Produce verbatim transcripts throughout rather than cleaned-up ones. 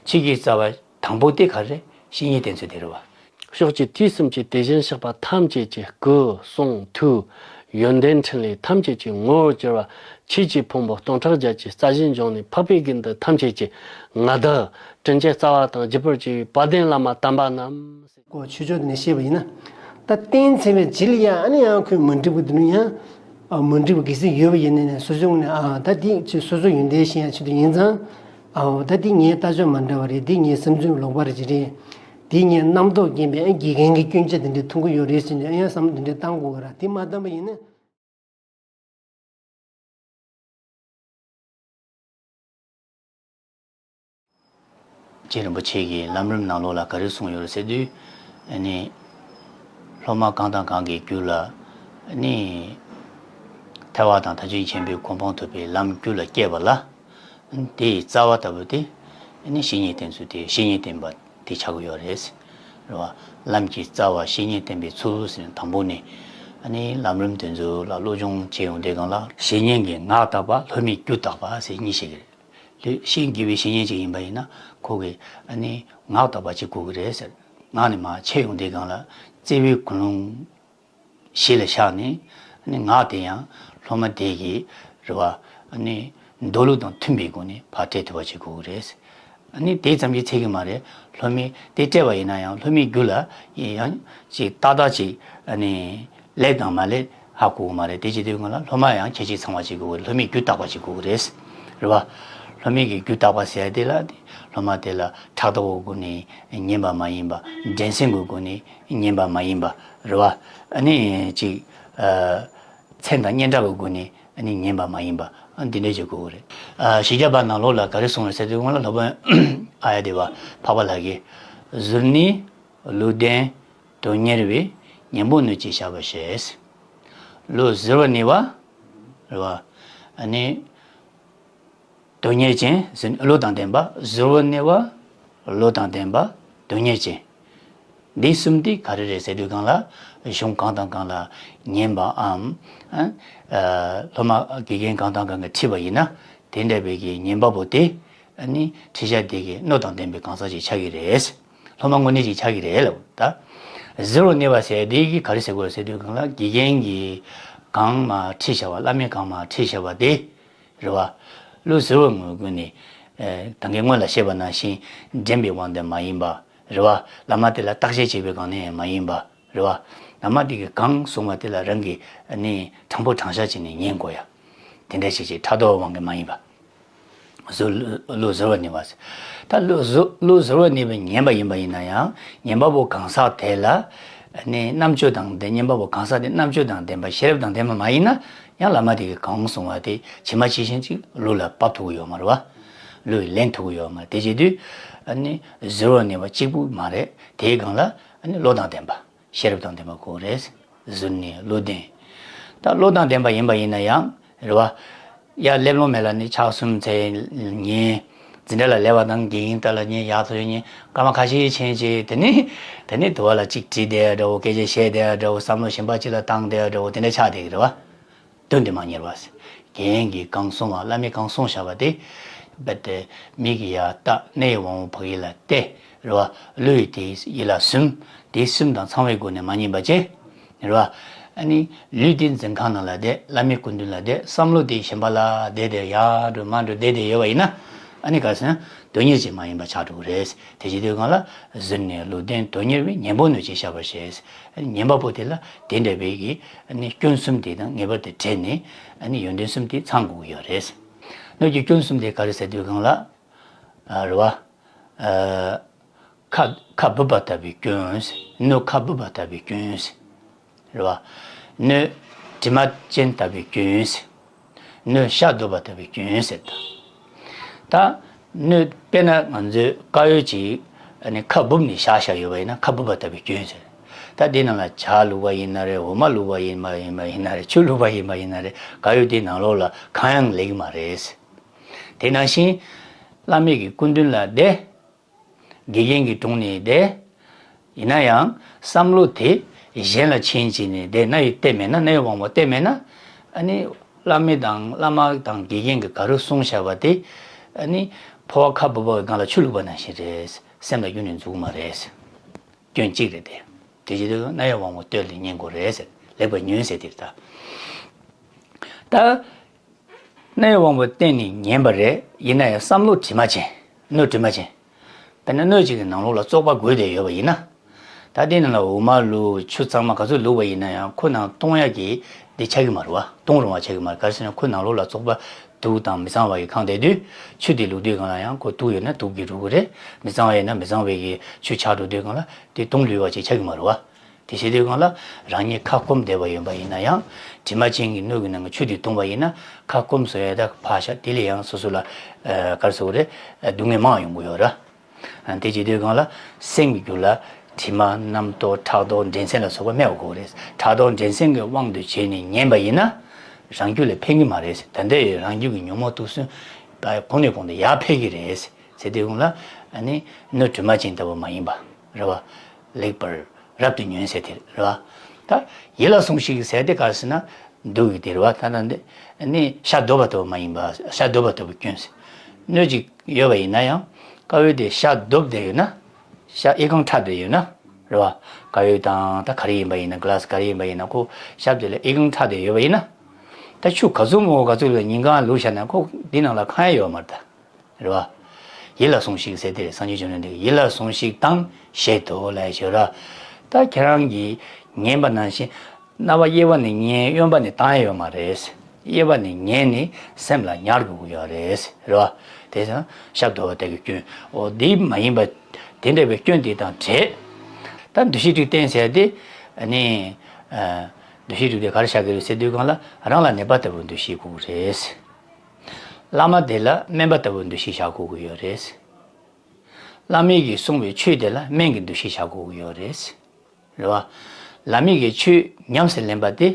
ཆོས་ཀྱི་རྩ་བ་དང་པོ་དེ་ག་རེ། བཤེས་གཉེན་བསྟེན་ཚུལ་དེ་རེད་བ། ཕྱོགས་ཀྱི་དུས་གསུམ་གྱི་དེ་བཞིན་གཤེགས་པ་ཐམས་ཅད་ཀྱི་སྐུ་གསུང་ཐུགས་ཡོན་ཏན་འཕྲིན་ལས་ཐམས་ཅད་ཀྱི་ངོ་བོར་གྱུར་པ། ཆོས་ཀྱི་ཕུང་པོ་སྟོང་ཕྲག་བརྒྱད་ཅུའི་རྩ་བཞིན་འབྱུང་གནས་འཕགས་པའི་དགེ་འདུན་ཐམས་ཅད་ཀྱི་མངའ་བདག་དྲིན་ཅན་རྩ་བ་དང་བརྒྱུད་པར་བཅས་པའི་དཔལ་ལྡན་བླ་མ་དམ་པ་རྣམས། ཀོ་ཆོས་ཕྱོགས་ནས་བཤད་པ་ཡིན་ན། ད་བསྟེན་ཚར་བའི་རྗེས་ལ་ཡང་ཨ་ནི་ཡང་ཁོས་མ་འགྲིག་པ་དེ་ནི་ཡང་། ཨ། མ་འགྲིག་པ་གལ་སྲིད་ཡོད་པ་ཡིན་ན་ནི་སོ་སོའི་ངོས་ནས། ཨ། ད་དེ་ཅིག་སོ་སོ་ཡོན་ཏན་ཤེས་ཡ་ཆེད་དུ་ཡིན་ཙང་། ཨ། ད་དེ་ངའི་ལྟ་ཕྱོགས་མ་འདྲ་བ་རེད། དེ་ངའི་བསམ་ཚུལ་ལོག་པ་རེད་ཅེས་རེད། དེ་ངའི་རྣམ་རྟོག་རྐྱེན་པས་ཨ་དགེ་རྒན་གྱི་སྐྱོན་ཆ་དེ་འདྲ་མཐོང་གི་ཡོད་རེད་ཟེར་ནས་ཨ་ཡང་བསམ་བློ་དེ་འདྲ་བཏང་དགོས་གི་ར། དེ་མ་བཏང་པ་ཡིན་ན། རྗེ་རིན་པོ་ཆེ་གིས་ལམ་རིམ་ནང་ལོགས་ལ་ག་རེ་གསུངས་ཡོད་རེད་ཟེར་དུས། ཨ་ནི། སློབ་མ་གང་དང་གང་གི་རྒྱུད་ལ། ཨ་ནི། ཐར་པ་དང་ཐམས་ཅད་མཁྱེན་པའི་གོ་འཕང་ཐོབ་པའི་ལམ་རྒྱུད་ལ་སྐྱེས་པ་ལ། དེའི་རྩ་བ་ལྟ་བུ་དེ། ཨ་ནི་བཤེས་གཉེན་བསྟེན་ཚུལ་དེ། བཤེས་གཉེན་བསྟེན་པ་དེ་ཆགས་ཀྱི་ཡོད་རེད། རེད་བ། ལམ་གྱི་རྩ་བ་བཤེས་གཉེན་བསྟེན་པའི་ཚུལ་ཟེར་ནས་དང་པོ་ནས། ཨ་ནི་ལམ་རིམ་དེ་ཚོ་ལ་སློབ་སྦྱོང་བྱེད་ཡོང་དུས་སྒང་ལ། བཤེས་གཉེན་གྱི་ངག་དག་པ། སློབ་མའི་རྒྱུད་དག་པ་ཟེར་གཉིས་བཤད་ཀྱི་རེད། ལོས་ཤེས་དགོས་པའི་བཤེས་གཉེན་ཅིག་ཡིན་པ་ཡིན་ན་ཁོ་གིས་ཨ་ནི་ངག་དག་པ་ཅིག་དགོས་ཀྱི་རེད་ཟེར། ངག་ནས་མར་འཆད་ཡོང་དུས་སྒང་ལ་བརྩེ་བའི་ཀུན་སློང་གཞི་ལ་བཞག་ནས། ཨ་ནི་ངག་དེ་ཡང་སློབ་མ་དེ་གིས། རེད་བ། ཨ་ནི་མདོ་ལུགས་དང་མཐུན་པའི་སྒོ་ནས་ཕར་སྤྲད་ཐུབ་པ་ཅིག་དགོས་ཀྱི་རེད། ཨ་ནི་དེ་ཙམ་གྱིས་ཚད་ཀྱི་མ་རེད། སློབ་མས་དེ་སྤྲད་པ་ཡིན་ན་ཡང་སློབ་མའི་རྒྱུད་ལ་ཡང་ཅིག་ཏག་ཏག་ཅིག་ཨ་ནི་ལེགས་དང་མ་ལེགས་ཧ་གོ་གི་མ་རེད། དེ་བྱེད་དུས་སྒང་ལ་སློབ་མ་ཡང་ཁྱད་ཆོས་ཚང་བ་ཅིག་དགོས་ཀྱི་རེད། སློབ་མའི་རྒྱུད་དག་པ་ཅིག་དགོས་ཀྱི་རེད། རེད་བ། སློབ་མའི་གི་རྒྱུད་དག་པ་ཟེར་ཡ་དེ་ལ། སློབ་མ་དེ་ལ་ཕྲག་དོག་གི་སྒོ་ནས་ཉན་པ་མ་ཡིན་པ། འགྲན་སེམས་ཀྱི་སྒོ་ནས་ཉན་པ་མ་ཡིན་པ། རེད་བ། ཨ་ནི་ཅིག་ཨ། མཚན་དང་སྙན་གྲགས་ཀྱི་སྒོ་ནས་ཨ་ནི་ཉན་པ་མ་ཡིན་པ། ཨ། འདི་འདྲ་ཅིག་དགོས་ཀྱི་རེད། ཨ། བཞི་བརྒྱ་པ་ནང་ལོགས་ལ་ག་རེ་གསུངས་རེད་ཟེར་དུས་སྒང་ལ། སློབ་དཔོན་ཨཱརྱ་དེ་བ་འཕགས་པ་ལྷ་གིས། གཟུར་གནས་བློ་ལྡན་དོན་གཉེར་བས། གཉེན་པོ་སྣོད་ཅན་བྱ་བར་བཤད། བློ་གཟུར་བར་གནས་པ། རེད་བ། ཨ་ནི་དོན་གཉེར་ཅན་ཟེར། བློ་དང་ལྡན་པ། གཟུར་བར་གནས་པ། བློ་དང་ལྡན་པ། དོན་གཉེར་ཅན། འདི་གསུམ་དེ་ག་རེ་རེད་ཟེར་དུས་སྒང་ལ། གཞུང་གང་དང་གང་ལ་ཉན་པའམ། ཨ། སློབ་མ་དགེ་རྒན་གང་དང་གང་གིས་ཁྲིད་པ་ཡིན་ན། དེ་འདྲ་བའི་གི་ཉན་པ་པོ་དེ། ཨ་ནི་ཁྲིད་བྱ་དེ་གི་བློ་དང་ལྡན་པའི་གང་ཟག་ཅིག་ཆགས་ཀྱི་རེད། སློབ་མ་དངོས་གནས་ཅིག་ཆགས་ཀྱི་རེད་ལབ། ད་གཟུར་བར་གནས་པ་ཟེར་དེ་གི་ག་རེ་ཟེར་དགོས་ཟེར་དུས་སྒང་ལ། དགེ་རྒན་གྱིས་གང་མར་ཁྲིད་བྱ་བ། བླ་མས་གང་མར་ཁྲིད་བྱ་བ་དེ། རེད་བ། བློ་གཟུར་བའི་ངང་ནས། ཨ། ད་གིན་སྔོན་ལ་བཤད་པ་ནང་བཞིན་འགྲན་པའི་དབང་དུ་མ་ཡིན་པ། རེད་བ། བླ་མ་དེ་ལ་བརྟག་དཔྱད་བྱེད་པའི་སྒང་ནས་མ་ཡིན་པ། རེད་བ། བླ་མ་དེ་གིས་གང་གསུངས་པ་དེ་ལ་རང་གིས་ཨ་ནི་དྲང་པོ་དྲང་བཞག་བྱས་ནས་ཉན་དགོས་ཡ། དེ་འདྲ་ཞིག་ཅིག་ཕྲག་དོག་དབང་གིས་མ་ཡིན་པ། གཟུར། བློ་གཟུར་བར་གནས་པ་ཟེར། ད་བློ་གཟུར། བློ་གཟུར་བར་གནས་པའི་ཉན་པ་ཡིན་པ་ཡིན་ན་ཡང་། ཉན་པ་པོ་གང་ཟག་དེ་ལ་ཨ་ནི་རྣམ་དཔྱོད་དང་ལྡན། ཉན་པ་པོ་གང་ཟག་དེ་རྣམ་དཔྱོད་དང་ལྡན་པ། ཤེས་རབ་དང་ལྡན་པ་མ་ཡིན་ན། ཡང་བླ་མ་དེ་གིས་གང་གསུངས་པ་དེ་ཇི་མ་ཇི་བཞིན་ཅིག་བློ་ལ་བབས་ཐུབ་ཀྱི་ཡོད་མ་རེད་བ། བློས་ལེན་ཐུབ་ཀྱི་ཡོད་མ་རེད། དེ་བྱེད་དུས་ཨ་ནི་གཟུར་བར་གནས་པ་གཅིག་པུ་མ་རེད། དེའི་སྒང་ལ་ཨ་ནི་བློ་དང་ལྡན་པ། ཤེས་རབ་དང་ལྡན་པ་དགོས་རེད། གཟུར་གནས་བློ་ལྡན། ད་བློ་དང་ལྡན་པ་ཡིན་པ་ཡིན་ན་ཡང་། རེད་བ། ཡར་སླེབས་ལོང་མེད་ལ་ནི་ཕྱག་གསུམ་འཚལ་ཉན། འཛིན་གྲྭ་ལ་སླེབས་པ་དང་དགེ་རྒན་ལྟ་ལ་ཉན། ཡག་ཐོག་ཉན། སྐར་མ་ཁ་ཤས་ཕྱིན་རྗེས་དེ་ནི། དེ་ནི་དུ་བ་ལ་གཅིག་བྲིས་བསྡད་ཡ་འདྲ་བོ། སྐད་ཆ་བཤད་བསྡད་ཡ་འདྲ་བོ། བསམ་བློ་གཞན་པ་གཅིག་ལ་བཏང་བསྡད་ཡ་འདྲ་བོ། དེ་འདྲ་ཆགས་བསྡད་ཀྱི་རེད་བ། དོན་དེ་མ་གཉེར་བ་ཟེར། རྒན་གྱིས་གང་གསུངས་པ། བླ་མས་གང་གསུངས་བཞག་པ་དེ། རྦད་དེ་མིག་གིས་ཡར་བལྟ། སྣའི་དབང་པོ་ཕ་གི་ལ་བལྟས། རེད་བ། བློ་ཡིས་དེ་ཡིད་ལ་ཟིན། དེ་སེམས་དང་ཚང་བའི་སྒོ་ནས་མ་ཉན་པ་བྱས། རེད་བ། ཨ་ནི་ལུས་དེ་འཛིན་ཁང་ནང་ལ་བསྡད། བླ་མའི་སྐུ་མདུན་ལ་བསྡད། བསམ་བློ་དེ་གཞན་པ་ལ་བསྡད་དེ། ཡར་འགྲོ་མར་འགྲོ་བསྡད་དེ་ཡོད་པ་ཡིན་ན། ཨ་ནི་ག་རེ་ཟེར་ན། དོན་གཉེར་ཅན་མ་ཡིན་པ་ཆགས་འགྲོ་གི་རེད། དེ་བྱེད་དུས་སྒང་ལ། གཟུར་གནས་བློ་ལྡན་དོན་གཉེར་བས། གཉེན་པོ་སྣོད་ཅན་བྱ་བར་བཤད། ཉན་པ་པོ་དེ་ལ་དེ་འདྲ་བའི་གི་ཨ་ནི་སྐྱོན་གསུམ་དེ་དང་ངེས་པར་དུ་བྲལ་ནས། ཨ་ནི་ཡོན་ཏན་གསུམ་དེ་ཚང་དགོས་ཀྱི་ཡོད་རེད། སྣོད་ཀྱི་སྐྱོན་གསུམ་དེ་ག་རེ་ཟེར་དུས་སྒང་ལ། ཨ། རེད་བ། ཨ། ཁ། ཁ་སྦུབ་པ་ལྟ་བུའི་སྐྱོན། སྣོད་ཁ་སྦུབ་པ་ལྟ་བུའི་སྐྱོན། རེད་བ། སྣོད་དྲི་མ་ཅན་ལྟ་བུའི་སྐྱོན། སྣོད་ཤ་རྡོབ་པ་ལྟ་བུའི་སྐྱོན་ཟེར། ད། ད་སྣོད་དཔེར་ན་ང་ཚོས་དཀར་ཡོལ་ཅིག་ཨ་ནི་ཁ་སྦུབ་ནས་བཞག་བཞག་ཡོད་པ་ཡིན་ན། ཁ་སྦུབ་པ་ལྟ་བུའི་སྐྱོན་ཟེར། ད་དེ་ནང་ལ་ཇ་བླུགས་པ་ཡིན་ན་རེད། འོ་མ་བླུགས་པ་ཡིན་པ་ཡིན་པ་ཡིན་ན་རེད། ཆུ་བླུགས་པ་ཡིན་པ་ཡིན་ན་རེད། དཀར་ཡོལ་དེའི་ནང་ལོགས་ལ་གང་ཡང་ལེགས་མ་རེད། དེ་ནང་བཞིན་བླ་མའི་གི་སྐུ་མདུན་ལ་བསྡད། དགེ་རྒན་གྱི་དྲུང་ནས་བསྡད། ཡིན་ན་ཡང་བསམ་བློ་དེ་གཞན་ལ་ཕྱིན་བྱས་ནས་བསྡད་ན། ཡོད་བལྟས་མེད་ན། སྣའི་དབང་པོ་བལྟས་མེད་ན། ཨ་ནི་བླ་མ་དང་། བླ་མ་དང་དགེ་རྒན་གྱིས་ག་རེ་གསུངས་བཞག་པ་དེ། ཨ་ནི་ ཕོ་བ་ཁ་སྦུབ་པའི་སྒང་ལ་ཆུ་བླུགས་པ་ནང་བཞིན་རེད། སེམས་ལ་གཡུག་ནས་འཛུགས་མ་རེད། སྐྱོན་གཅིག་རེད་དེ། དེ་བྱེད་དུས་རྣ་བའི་དབང་པོ་སྟོད་ལ་ཉན་དགོས་རེད། ལེགས་པར་ཉོན་ཟེར་དེ་རེད་ད། ད། སྣའི་དབང་པོ་བརྟེན་ནས་ཉན་པ་རེད། ཡིན་ན་ཡང་བསམ་བློ་དྲི་མ་ཅན། སྣོད་དྲི་མ་ཅན། དཔེར་ན་སྣོད་ཅིག་གི་ནང་ལོགས་ལ་བཙོག་པ་འགོས་བསྡད་ཡོད་པ་ཡིན་ན། ད་དེ་ནང་ལ་འོ་མ་བླུགས། ཆུ་གཙང་མ་ག་ཚོད་བླུགས་པ་ཡིན་ན་ཡང་ཁོ་ནང་གཏོང་ཡག་གི་དེ་ཆགས་ཀྱི་མ་རེད་བ། གཏོང་རུང་བ་ཆགས་ཀྱི་མ་རེད། ག་རེ་ཟེར་ན་ཁོ་ནང་ལོགས་ལ་བཙོག་པ་དུག་དང་མི་གཙང་བ་ཡིས་གང་བསྡད་དུས་ཆུ་དེ་བླུགས་དུས་སྒང་ལ་ཡང་ཁོ་དུག་ཡོད་ན་དུག་གིས་འགྲོ་གི་རེད། མི་གཙང་བ་ཡོད་ན་མི་གཙང་བའི་གི་ཆུ་ཆགས་འགྲོ་དུས་སྒང་ལ་དེ་གཏོང་ལུས་པ་ཅིག་ཆགས་ཀྱི་མ་རེད་བ། དེ་བྱེད་དུས་སྒང་ལ་རང་ཉིད་ཁ་སྐོམ་བསྡད་པ་ཡིན་པ་ཡིན་ན་ཡང་། དྲི་མ་ཅན་གྱི་སྣོད་ཀྱི་ནང་གི་ཆུ་དེ་བཏུངས་པ་ཡིན་ན་ཁ་སྐོམ་བཟོ་ཡ་ད་ཕར་བཞག་དེ་ལས་ཡང་སོ་སོ་ལ་ཨ་ག་རེ་ཟེར་དགོས་རེད། སྡུག་བསྔལ་མང་ཡོང་གི་ཡོད་ར། ཨ་དེ་བྱེད་དུས་སྒང་ལ་སེམས་ཀྱི་རྒྱུད་ལ་དྲི་མ་རྣམ་རྟོག་ཕྲག་དོག་འགྲན་སེམས་ལ་སོགས་པ་སྨྲ་དགོས་རེད། ཕྲག་དོག་འགྲན་སེམས་ཀྱི་དབང་དུ་བྱས་ནས་ཉན་པ་ཡིན་ན་རང་རྒྱུད་ལ་ཕན་གྱི་མ་རེད། ད་ལྟ་ཡི་རང་རྒྱུད་ཀྱི་ཉོན་མོངས་དུག་གསུམ་པ་གོང་ནས་གོང་དུ་ཡར་འཕེལ་གྱི་རེད། ཟེར་དུས་སྒང་ལ་ཨ་ནི་སྣོད་དྲི་མ་ཅན་ལྟ་བུ་མ་ཡིན་པ་རེད་བ། ལེགས་པར་རབ་ཏུ་ཉོན་ཟེར་དེ་རེད་བ། ད་ཡིད་ལ་ཟུངས་ཤིག་ཟེར་དེ་ག་རེ་ཟེར་ན་དུག་གི་དེ་རེད་བ། ད་ད་འདི་ཨ་ནི་ཤ་རྡོབ་པ་ལྟ་བུ་མ་ཡིན་པ། ཤ་རྡོབ་པ་ལྟ་བུ་སྐྱོན་ཟེར། སྣོད་ཅིག་ཡོད་པ་ཡིན་ན་ཡང་དཀར་ཡོལ་དེ་ཤ་རྡོབ་བསྡད་ཡོད་ན། ཤ་ཨེ་ཁང་ཁྲག་བསྡད་ཡོད་ན་རེད་བ། དཀར་ཡོལ་དང་ད་ག་རེ་ཡིན་པ་ཡིན་ན་གི་ལཱ་སི་ག་རེ་ཡིན་པ་ཡིན་ན་ཁོ་ཤ་དེ་ལ་ཨེ་ཁང་ཁྲག་བསྡད་ཡོད་པ་ཡིན་ན། ད་ཆུ་ག་ཚོད་མང་པོ་ག་ཚོད་ལ་ཉིན་གང་བླུགས་བཞག་ན་ཁོ་འདི་ནང་ལ་གང་ཡང་ཡོད་མ་རེད་ད། རེད་བ། ཡིད་ལ་ཟུངས་ཤིག་ཟེར་དེ་རེད། སངས་རྒྱས་བཅོམ་ལྡན་འདས་ཀྱིས་ཡིད་ལ་ཟུངས་ཤིག་དང་ཞེས་དོ་ལབ་ཡ་ཞིག་ཡོད་ར། ད་ཁྱེད་རང་གིས་ཉན་པ་ནང་བཞིན་རྣ་བ་གཡས་པ་ནས་ཉན་གཡོན་པ་ནས་བཏང་ཡ་ཡོད་མ་རེད། གཡས་པ་ནས་ཉན་ནས་སེམས་ལ་ཉར་དགོས་ཀྱི་ཡོད་རེད། རེད་བ། དེ་ཙང་ཤ་རྡོབ་པ་དེ་གི་སྐྱོན། འོ་དེ་མ་ཡིན་པ་དེ་འདྲ་བའི་སྐྱོན་དེ་དང་བྲལ། ད་འདུ་ཤེས་དྲུག་བསྟེན་ཟེར་དེ་ཨ་ནི་ཨ་འདུ་ཤེས་དྲུག་དེ་ག་རེ་བཞག་གི་རེད་ཟེར་དུས་སྒང་ལ་རང་ལ་ནད་པ་ལྟ་བུའི་འདུ་ཤེས་དགོས་ཀྱི་རེད། བླ་མ་དེ་ལ་སྨན་པ་ལྟ་བུའི་འདུ་ཤེས་བཞག་དགོས་ཀྱི་ཡོད་རེད། བླ་མས་ཀྱིས་གསུངས་པའི་ཆོས་དེ་ལ་སྨན་གྱི་འདུ་ཤེས་བཞག་དགོས་ཀྱི་ཡོད་རེད། རེད་བ། བླ་མས་ཀྱིས་ཆོས་ཉམས་སུ་ལེན་པ་དེ་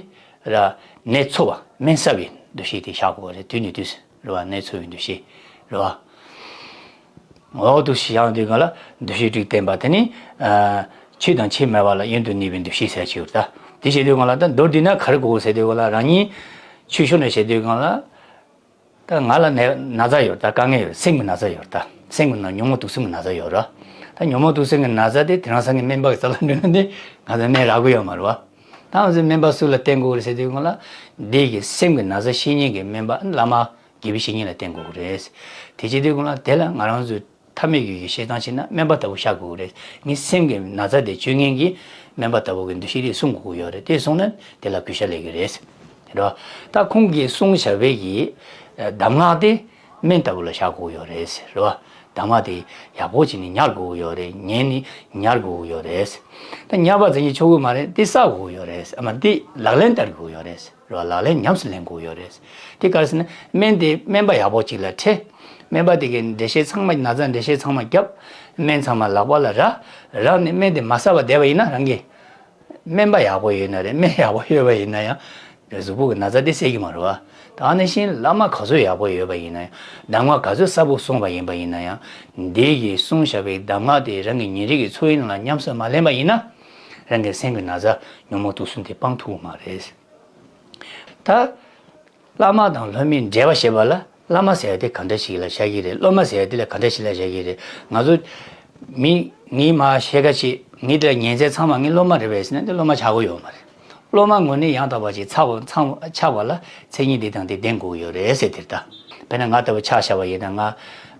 ར་ནད་འཚོ་བའི་འདུ་ཤེས་དེ་བཞག་དགོས་པ་རེད། དུས་ནས་དུས་སུ་རེད་བ། ནད་འཚོ་བའི་འདུ་ཤེས་རེད་བ། འོག་ཏུ་ཞེས་བྱ་བ་འདི་ག་ལ་འདུ་ཤེས་དྲུག་བསྟེན་པ་དེ་ནི་ཨ་ཆོས་དང་ཆོས་མེད་པ་ལ་གཡོན་དུ་གནས་པའི་འདུ་ཤེས་ཟེར་ཅིག་ཡོད་ད། དེ་བྱེད་དུས་སྒང་ལ་ད་མདོར་བསྡུས་ན་ག་རེ་དགོས་ཟེར་དུས་སྒང་ལ་རང་ཉིད་ཆོས་ཕྱོགས་ནས་བྱེད་དུས་སྒང་ལ། ད་ང་ལ་ན་ན་ཚ་ཡོད་ད། དཀའ་ངལ་ཡོད། སེམས་ཀྱི་ན་ཚ་ཡོད་ད། སེམས་ཀྱི་ན་ཉོན་མོངས་དུག་གསུམ་གྱི་ན་ཚ་ཡོད་ར། ད་ཉོན་མོངས་དུག་གསུམ་གྱི་ན་ཚ་དེ་དེང་རང་སང་གི་སྨན་པ་གི་རྩ་ལ་འགྲོ་ན་དེ་ང་ཚོ་སྨན་རག་གི་ཡོད་མ་རེད་བ། ད་ང་ཚོས་སྨན་པ་སུ་ལ་བསྟེན་དགོས་རེད་ཟེར་དུས་སྒང་ལ། འདི་གི་སེམས་ཀྱི་ན་ཚ་ཤེས་མཁན་གྱི་སྨན་པ་བླ་མ་དགེ་བའི་བཤེས་གཉེན་ལ་བསྟེན་དགོས་ཀྱི་རེད། དེ་བྱེད་དུས་སྒང་ལ་དེ་ལ་ང་རང་ཚོས་ཐ་མལ་གྱི་ཡུལ་གྱི་བཤད་སྟངས་བྱས་ན་སྨན་པ་ལྟ་བུ་ཤར་དགོས་ཀྱི་རེད། ངའི་སེམས་ཀྱི་ན་ཚ་དེ་བཅོས་མཁན་གྱི་སྨན་པ་ལྟ་བུ་གི་འདུ་ཤེས་དེ་བསྲུང་དགོས་ཀྱི་ཡོད་རེད། དེ་བསྲུངས་ན་དེ་ལ་གུས་ཞབས་སླེབས་ཀྱི་རེད། རེད་བ། ད་ཁོང་གིས་གསུངས་བཞག་པའི་གི་གདམས་ངག་དེ་སྨན་ལྟ་བུ་ལ་བཞག་དགོས་ཀྱི་ཡོད་རེད། རེད་བ། གདམས་ངག་དེ་ཡག་པོ་བྱས་ནས་ཉར་དགོས་ཀྱི་ཡོད་རེད། ཉན་ནས་ཉར་དགོས་ཀྱི་ཡོད་རེད། ད་ཉར་བ་ཙམ་གྱིས་ཆོག་གི་མ་རེད། དེ་བསགས་དགོས་ཀྱི་ཡོད་རེད། ཨ་མ་དེ་ལག་ལེན་བསྟར་དགོས་ཀྱི་ཡོད་རེད། རེད་བ། ལག་ལེན་ཉམས་སུ་ལེན་དགོས་ཡོད་རེད། དེ་ག་རེ་ཟེར་ན་སྨན་དེ་སྨན་པ་ཡག་པོ་ཅིག་ལ་འཕྲད། སྨན་པ་དེ་གིས་འགྲེལ་བཤད་ཚང་མ་ན་ཚ་འགྲེལ་བཤད་ཚང་མ་བརྒྱབ། སྨན་ཚང་མ་ལག་པ་ལ་རག་རག་ནས་སྨན་དེ་མ་བསགས་པ་བསྡད་པ་ཡིན་ན་རང་གི་སྨན་པ་ཡག་པོ་ཡོད་ན་རེད། སྨན་ཡག་པོ་ཡོད་པ་ཡིན་ན་ཡང་གཟུགས་པོ་གི་ན་ཚ་དེ་སེལ་གྱི་མ་རེད་བ། ད་ནང་བཞིན་བླ་མ་ག་ཚོད་ཡག་པོ་ཡོད་པ་ཡིན་ན་ཡང་གདམས་ངག་ག་ཚོད་གསལ་པོ་གསུངས་པ་ཡིན་པ་ཡིན་ན་ཡང་འདི་གིས་གསུངས་བཞག་པའི་གདམས་ངག་དེ་རང་གི་ཉིན་རེ་གི་འཚོ་བའི་ནང་ལ་ཉམས་སུ་མ་ལེན་པ་ཡིན་ན་རང་གི་སེམས་ཀྱི་ན་ཚ་ཉོན་མོངས་དུག་གསུམ་དེ་སྤང་ཐུབ་ཀྱི་མ་རེད། ད། བླ་མ་དང་སློབ་མའི་འབྲེལ་བ་ཞེས་པ་ལ་བླ་མ་ཟེར་ཡ་དེ་ག་འདྲ་ཞིག་ལ་བཞག་གི་རེད། སློབ་མ་ཟེར་ཡ་དེ་ལ་ག་འདྲ་ཞིག་ལ་བཞག་གི་རེད། ང་ཚོ་མི་ངའི་མ་ཤེས་ཀ་ཅིག་ངའི་དེ་ལ་ཉན་ཚད་ཚང་མ་ངའི་སློབ་མ་རེད་པས་ཟེར་ན་དེ་སློབ་མ་ཆགས་ཀྱི་ཡོད་མ་རེད། སློབ་མ་ངོས་ནས་ཡང་དག་པ་ཅིག་ཚགས་པ་ཚང་ཆགས་པ་ལ་མཚན་ཉིད་འདི་དང་འདི་ལྡན་དགོས་ཀྱི་ཡོད་རེད་ཟེར་དེ་རེད་ད། དཔེར་ན་ང་ལྟ་བུ་ཆ་བཞག་པ་ཡིན་ན་ང་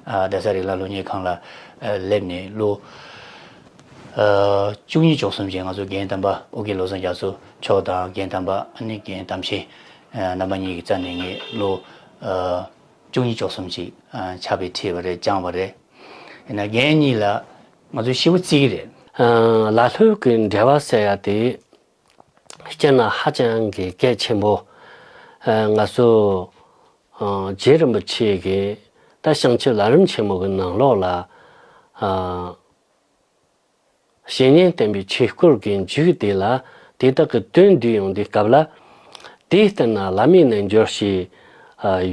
རྡ་ས་རིགས་ལམ་སློབ་གཉེར་ཁང་ལ་སླེབས་ནས་ལོ་བཅུ་གཉིས་བཅུ་གསུམ་ཅིག་ང་ཚོ་རྒན་དམ་པ་ཨོ་རྒྱན་བློ་བཟང་རྒྱ་མཚོ་མཆོག་དང་རྒན་དམ་པ་ཨ་ནི་རྒན་དམ་ཤེས། རྣམ་པ་གཉིས་ཀྱི་རྩ་ནས་ངས་ལོ་བཅུ་གཉིས་བཅུ་གསུམ་ཅིག་ཕྱག་དཔེ་ཁྲིད་པ་རེད། སྦྱངས་པ་རེད། ཡིན་ན་རྒན་གཉིས་ལ་ང་ཚོ་ཤི་བོ་བརྩི་གི་རེད། ལ་སློབ་ཀྱི་འབྲེལ་བ་ཟེར་ཡ་དེ་སྤྱིར་ན་ཧ་ཅང་གི་གལ་ཆེན་པོ། ང་ཚོ་རྗེ་རིན་པོ་ཆེ་གིས་ད་བྱང་ཆུབ་ལམ་རིམ་ཆེན་མོ་གི་ནང་ལོགས་ལ། བཤེས་གཉེན་བསྟེན་པའི་ཆོས་སྐོར་གྱི་མཇུག་དེ་ལ་དེ་དག་གི་དོན་བསྡུས་ཡོང་དུས་སྐབས་ལ། དེའི་ལྟར་ན་བླ་མའི་རྣལ་འབྱོར་ཞེས།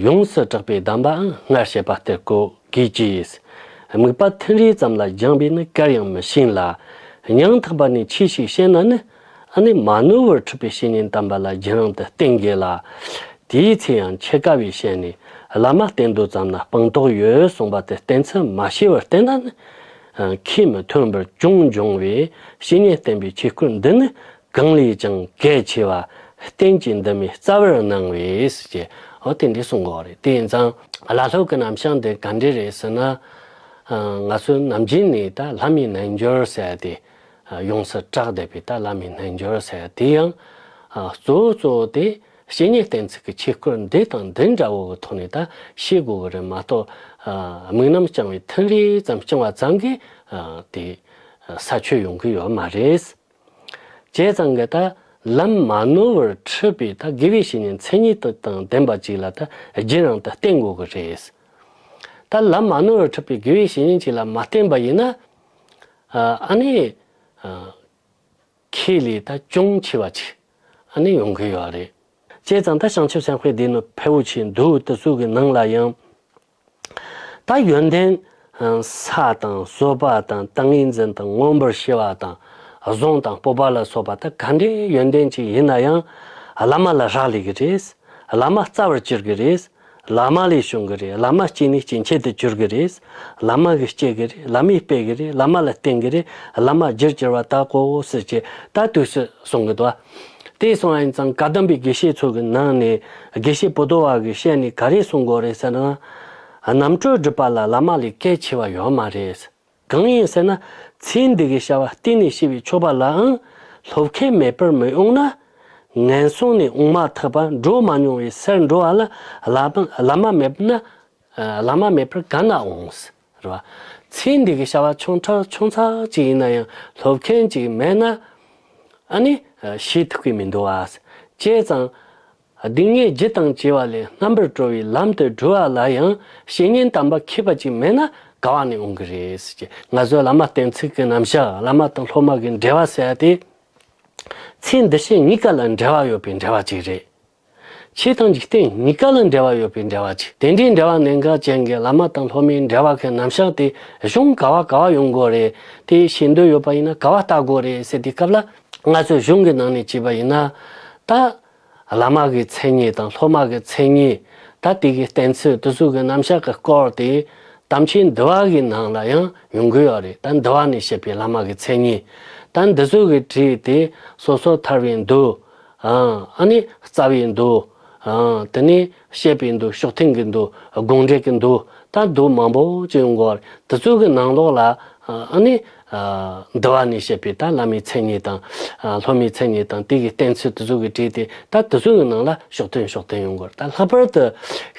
ཡོངས་སུ་གྲགས་པའི་གདམས་པའང་སྔར་བཤད་པ་ལྟར་གོ་དགོས་ཀྱི། དམིགས་པ་མཐུན་རེ་ཙམ་ལ་སྦྱངས་པས་ནི་གར་ཡང་མི་ཤེས་ལ། སྙིང་ཐག་པ་ནས་ཆོས་ཤིག་བཤད་ན་ནི། ཨ་ནི་མ་ནོར་བར་ཁྲིད་པའི་བཤེས་གཉེན་དམ་པ་ལ་རྒྱུན་རིང་དུ་བསྟེན་དགོས་ལ། དེའི་ཚེ་ཡང་འཆད་ཀ་བའི་ཞལ་ནས་ བླ་མ་བསྟེན་དུས་ཙམ་ན་སྤངས་རྟོགས་ཡོད་གསུངས་པ་དེ་བསྟེན་ཚུལ་མ་ཤེས་པར་བསྟེན་ན་ནི། ཨ། ཁས་མི་ཐོན་པར་ཅུང་འབྱུང་བས། བཤེས་གཉེན་བསྟེན་པའི་ཆོས་སྐོར་འདི་ནི་གང་ལས་ཀྱང་གལ་ཆེ་བ། རྟེན་གྱི་འདི་མོས་རྩ་བར་སྣང་བས་ཟེར་གྱི། འོ་དེ་འདྲ་གསུང་གི་ཡོད་རེད། དེ་ཡིན་ཙང་བླ་སློབ་ཀྱི་རྣམ་གཞག་འདི་ག་འདྲ་རེད་ཟེར་ན། ཨ། ང་ཚོ་ནམ་རྒྱུན་ནས་ད་བླ་མའི་རྣལ་འབྱོར་ཟེར་ཡ་དེ། ཨ། ཡོངས་སུ་གྲགས་བསྡད་པའི་ད་བླ་མའི་རྣལ་འབྱོར་ཟེར་ཡ་དེ་ཡང་། ཨ། གཙོ་བོ་གཙོ་བོ་དེ་བཤེས་གཉེན་བསྟེན་ཚུལ་གྱི་ཆོས་སྐོར་འདི་དང་འདི་འདྲ་བོ་གི་ཐོག་ནས་ད་ཤེས་དགོས་ཀྱི་རེད་མ་གཏོགས། ཨ། དམིགས་རྣམ་བསྐྱང་བའི་ཐུན་རེ་ཙམ་བསྐྱང་བ་ཙམ་གྱིས། ཨ། དེ་ས་ཆོད་ཡོང་གི་ཡོད་མ་རེད། བྱས་ཙང་གི་ད་ལམ་མ་ནོར་བར་འཁྲིད་པའི་ད་དགེ་བའི་བཤེས་གཉེན་མཚན་ཉིད་དང་ལྡན་པ་ཅིག་ལ་ད་རྒྱུན་རིང་དུ་བསྟེན་དགོས་ཀྱི་རེད། ད་ལམ་མ་ནོར་བར་འཁྲིད་པའི་དགེ་བའི་བཤེས་གཉེན་ཅིག་ལ་མ་བསྟེན་པ་ཡིན་ན། ཨ་ནི། ཨ། ཁེ་ལས་ད་ཅུང་ཆེ་བ་ཅིག་ཨ་ནི་ཡོང་གི་ཡོད་རེད། བྱས་ཙང་ད་བྱང་ཆུབ་སེམས་དཔའི་སྡེ་སྣོད་ཕལ་པོ་ཆེ་འདུག་དེ་ཚོ་གི་ནང་ལ་ཡང་། ད་ཡོན་ཏན་ས་དང་བཟོད་པ་དང་ཏིང་ངེ་འཛིན་དང་མངོན་པར་ཤེས་པ་དང་བཟང་དང་སྤོབས་པ་ལ་སོགས་པ་ད་ག་འདྲའི་ཡོན་ཏན་ཅིག་ཡིན་ན་ཡང་བླ་མ་ལ་རག་ལས་ཀྱི་རེད། བླ་མ་རྩ་བར་གྱུར་གྱི་རེད། བླ་མ་ལས་བྱུང་གི་རེད། བླ་མ་སྐྱེས་ནས་སྐྱེས་མཆེད་དུ་གྱུར་གྱི་རེད། བླ་མ་གིས་སྐྱེ་གི་རེད། བླ་མས་སྤེལ་གི་རེད། བླ་མ་ལ་བརྟེན་གི་རེད། བླ་མ་རྒྱུར་གྱུར་པ་དག་གོ་ཟེར་གྱི་ད་དུས་སུ་གསུང་གི་འདུག་དེ་སོང་བ་ཡིན་ཙང་བཀའ་གདམས་པའི་དགེ་བཤེས་ཚོ་གི་ནང་ནས་དགེ་བཤེས་པོ་ཏོ་བ་གིས་བཤད་ནས་ག་རེ་གསུང་གོ་རེད་ཟེར་ན། རྣམ་གྲོལ་སྒྲུབ་པ་ལ་བླ་མ་ལས་གལ་ཆེ་བ་ཡོད་མ་རེད། གང་ཡིན་ཟེར་ན། ཚེ་འདི་གི་བྱ་བ་གཏན་ནས་བྱས་པའི་མཆོད་པ་ལའང་སློབ་མཁན་མེད་པར་མི་འོང་ན། ངན་སོང་ནས་འོང་མ་ཐག་པ་འགྲོ་མ་མྱོང་བའི་སར་འགྲོ་བ་ལ་བླ་མ་བླ་མ་མེད་ན། བླ་མ་མེད་པར་ག་ན་འོང་། རེད་བ། ཚེ་འདི་གི་བྱ་བ་ཆུང་ཕྲ་ཆུང་ཙག་ཅིག་ཡིན་ན་ཡང་སློབ་མཁན་ཅིག་མེད་ན། ཨ་ནི། བྱེད་ཐུབ་ཀྱི་མི་འདུག་བ། བྱས་ཙང་། སྡུག་བསྔལ་རྒྱུ་དང་བཅས་པ་ལས་རྣམ་པར་གྲོལ་བའི་ལམ་དུ་བགྲོད་པ་ལ་ཡང་བཤེས་གཉེན་དམ་པ་མཁས་པ་ཅིག་མེད་ན་ག་བ་ནས་འོང་གི་རེད་ཟེར་གྱི། ང་ཚོའི་བླ་མ་བསྟེན་ཚུལ་གྱི་རྣམ་གཞག་བླ་མ་དང་སློབ་མ་གི་འབྲེལ་བ་ཟེར་ཡ་དེ། ཚེ་འདི་ཕྱི་གཉིས་ཀ་ལ་འབྲེལ་བ་ཡོད་པའི་འབྲེལ་བ་ཅིག་རེད། ཆོས་དང་འཇིག་རྟེན་གཉིས་ཀ་ལ་འབྲེལ་བ་ཡོད་པའི་འབྲེལ་བ་ཅིག་དེ་འདྲའི་འབྲེལ་བ་གནད་འགག་ཅན་གྱི་བླ་མ་དང་སློབ་མའི་འབྲེལ་བ་གི་རྣམ་གཞག་དེ་གཞུང་ག་བ་ག་བ་ཡོང་དགོས་རེད། དེ་ཤེས་འདོད་ཡོད་པ་ཡིན་ན་ག་བ་ལྟ་དགོས་རེད་ཟེར་དུས་སྐབས་ལ། ང་ཚོས་གཞུང་གི་ནང་ནས་བྱས་པ་ཡིན་ན། ད། བླ་མ་གི་མཚན་ཉིད་དང་སློབ་མ་གི་མཚན་ཉིད། ད་དེ་གི་བསྟེན་ཚུལ་དེ་ཚོ་གི་རྣམ་གཞག་གི་སྐོར་དེ། དམ་ཆོས་འདུལ་བ་གི་ནང་ལ་ཡང་ཡོང་གི་ཡོད་རེད། ད་འདུལ་བ་ནས་བཤད་པའི་བླ་མ་གི་མཚན་ཉིད། ད་འདི་ཚོ་གི་བྲིས་ཏེ་སོ་སོར་ཐར་བའི་མདོ། ཨ་ནི་རྩ་བའི་མདོ། དེ་ནས་བཤད་པའི་མདོ། མཆོག་ཐུན་གྱི་མདོ། དགོངས་འགྲེལ་གྱི་མདོ། ད་མདོ་མང་པོ་ཅིག་ཡོང་གི་ཡོད་རེད། དེ་ཚོ་གི་ནང་ལོགས་ལ། ཨ་ནི། འདུལ་བ་ནས་བཤད་པའི་ད་བླ་མའི་མཚན་ཉིད་དང་། སློབ་མའི་མཚན་ཉིད་དང་དེ་གི་བསྟེན་ཚུལ་དེ་ཚོ་གི་བྲིས་ཏེ་ད་དེ་ཚོ་གི་ནང་ལ་མཆོག་ཐུན་མཆོག་ཐུན་ཡོང་གི་ཡོད་རེད། ད་ལྷག་པར་དུ་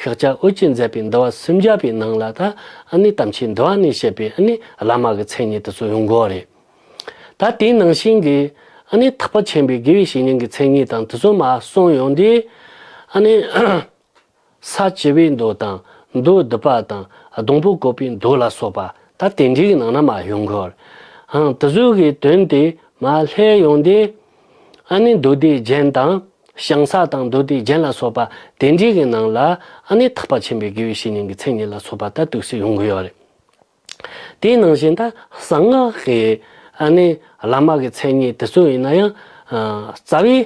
ཤཱཀྱ་འོད་ཀྱིས་མཛད་པའི་འདུལ་བ་སུམ་བརྒྱ་པའི་ནང་ལ་ད་ཨ་ནི་དམ་ཆོས་འདུལ་བ་ནས་བཤད་པའི་ཨ་ནི་བླ་མ་གི་མཚན་ཉིད་དེ་ཚོ་ཡོང་གི་ཡོད་རེད། ད་དེའི་ནང་བཞིན་གྱི་ཨ་ནི་ཐེག་པ་ཆེན་པོའི་དགེ་བའི་བཤེས་གཉེན་གྱི་མཚན་ཉིད་དང་དེ་ཚོ་མར་གསུངས་ཡོང་དུས། ཨ་ནི། ས་བཅུ་པའི་མདོ་དང་མདོ་སྡུད་པ་དང་སྡོང་པོ་བཀོད་པའི་མདོ་ལ་སོགས་པ་ད་དེ་འདྲའི་ནང་ན་མར་ཡོང་གི་ཡོད་རེད། ཨང་། དེ་ཚོ་གི་དོན་དེ་མར་ལྷོད་ཡོང་དུས། ཨ་ནི་མདོ་སྡེ་རྒྱན་དང་ཞང་ས་དང་མདོ་སྡེ་རྒྱན་ལ་སོགས་པ་དེ་འདྲའི་གི་ནང་ལ་ཨ་ནི་ཐེག་པ་ཆེན་པོའི་དགེ་བའི་བཤེས་གཉེན་གྱི་མཚན་ཉིད་ལ་སོགས་པ་ད་དུས་སུ་ཡོང་གི་ཡོད་རེད། དེའི་ནང་བཞིན་ད་གསང་སྔགས་ཀྱི་ཨ་ནི་བླ་མ་གི་མཚན་ཉིད་དེ་ཚོ་ཡིན་ན་ཡང་། ཨ། རྩ་བའི་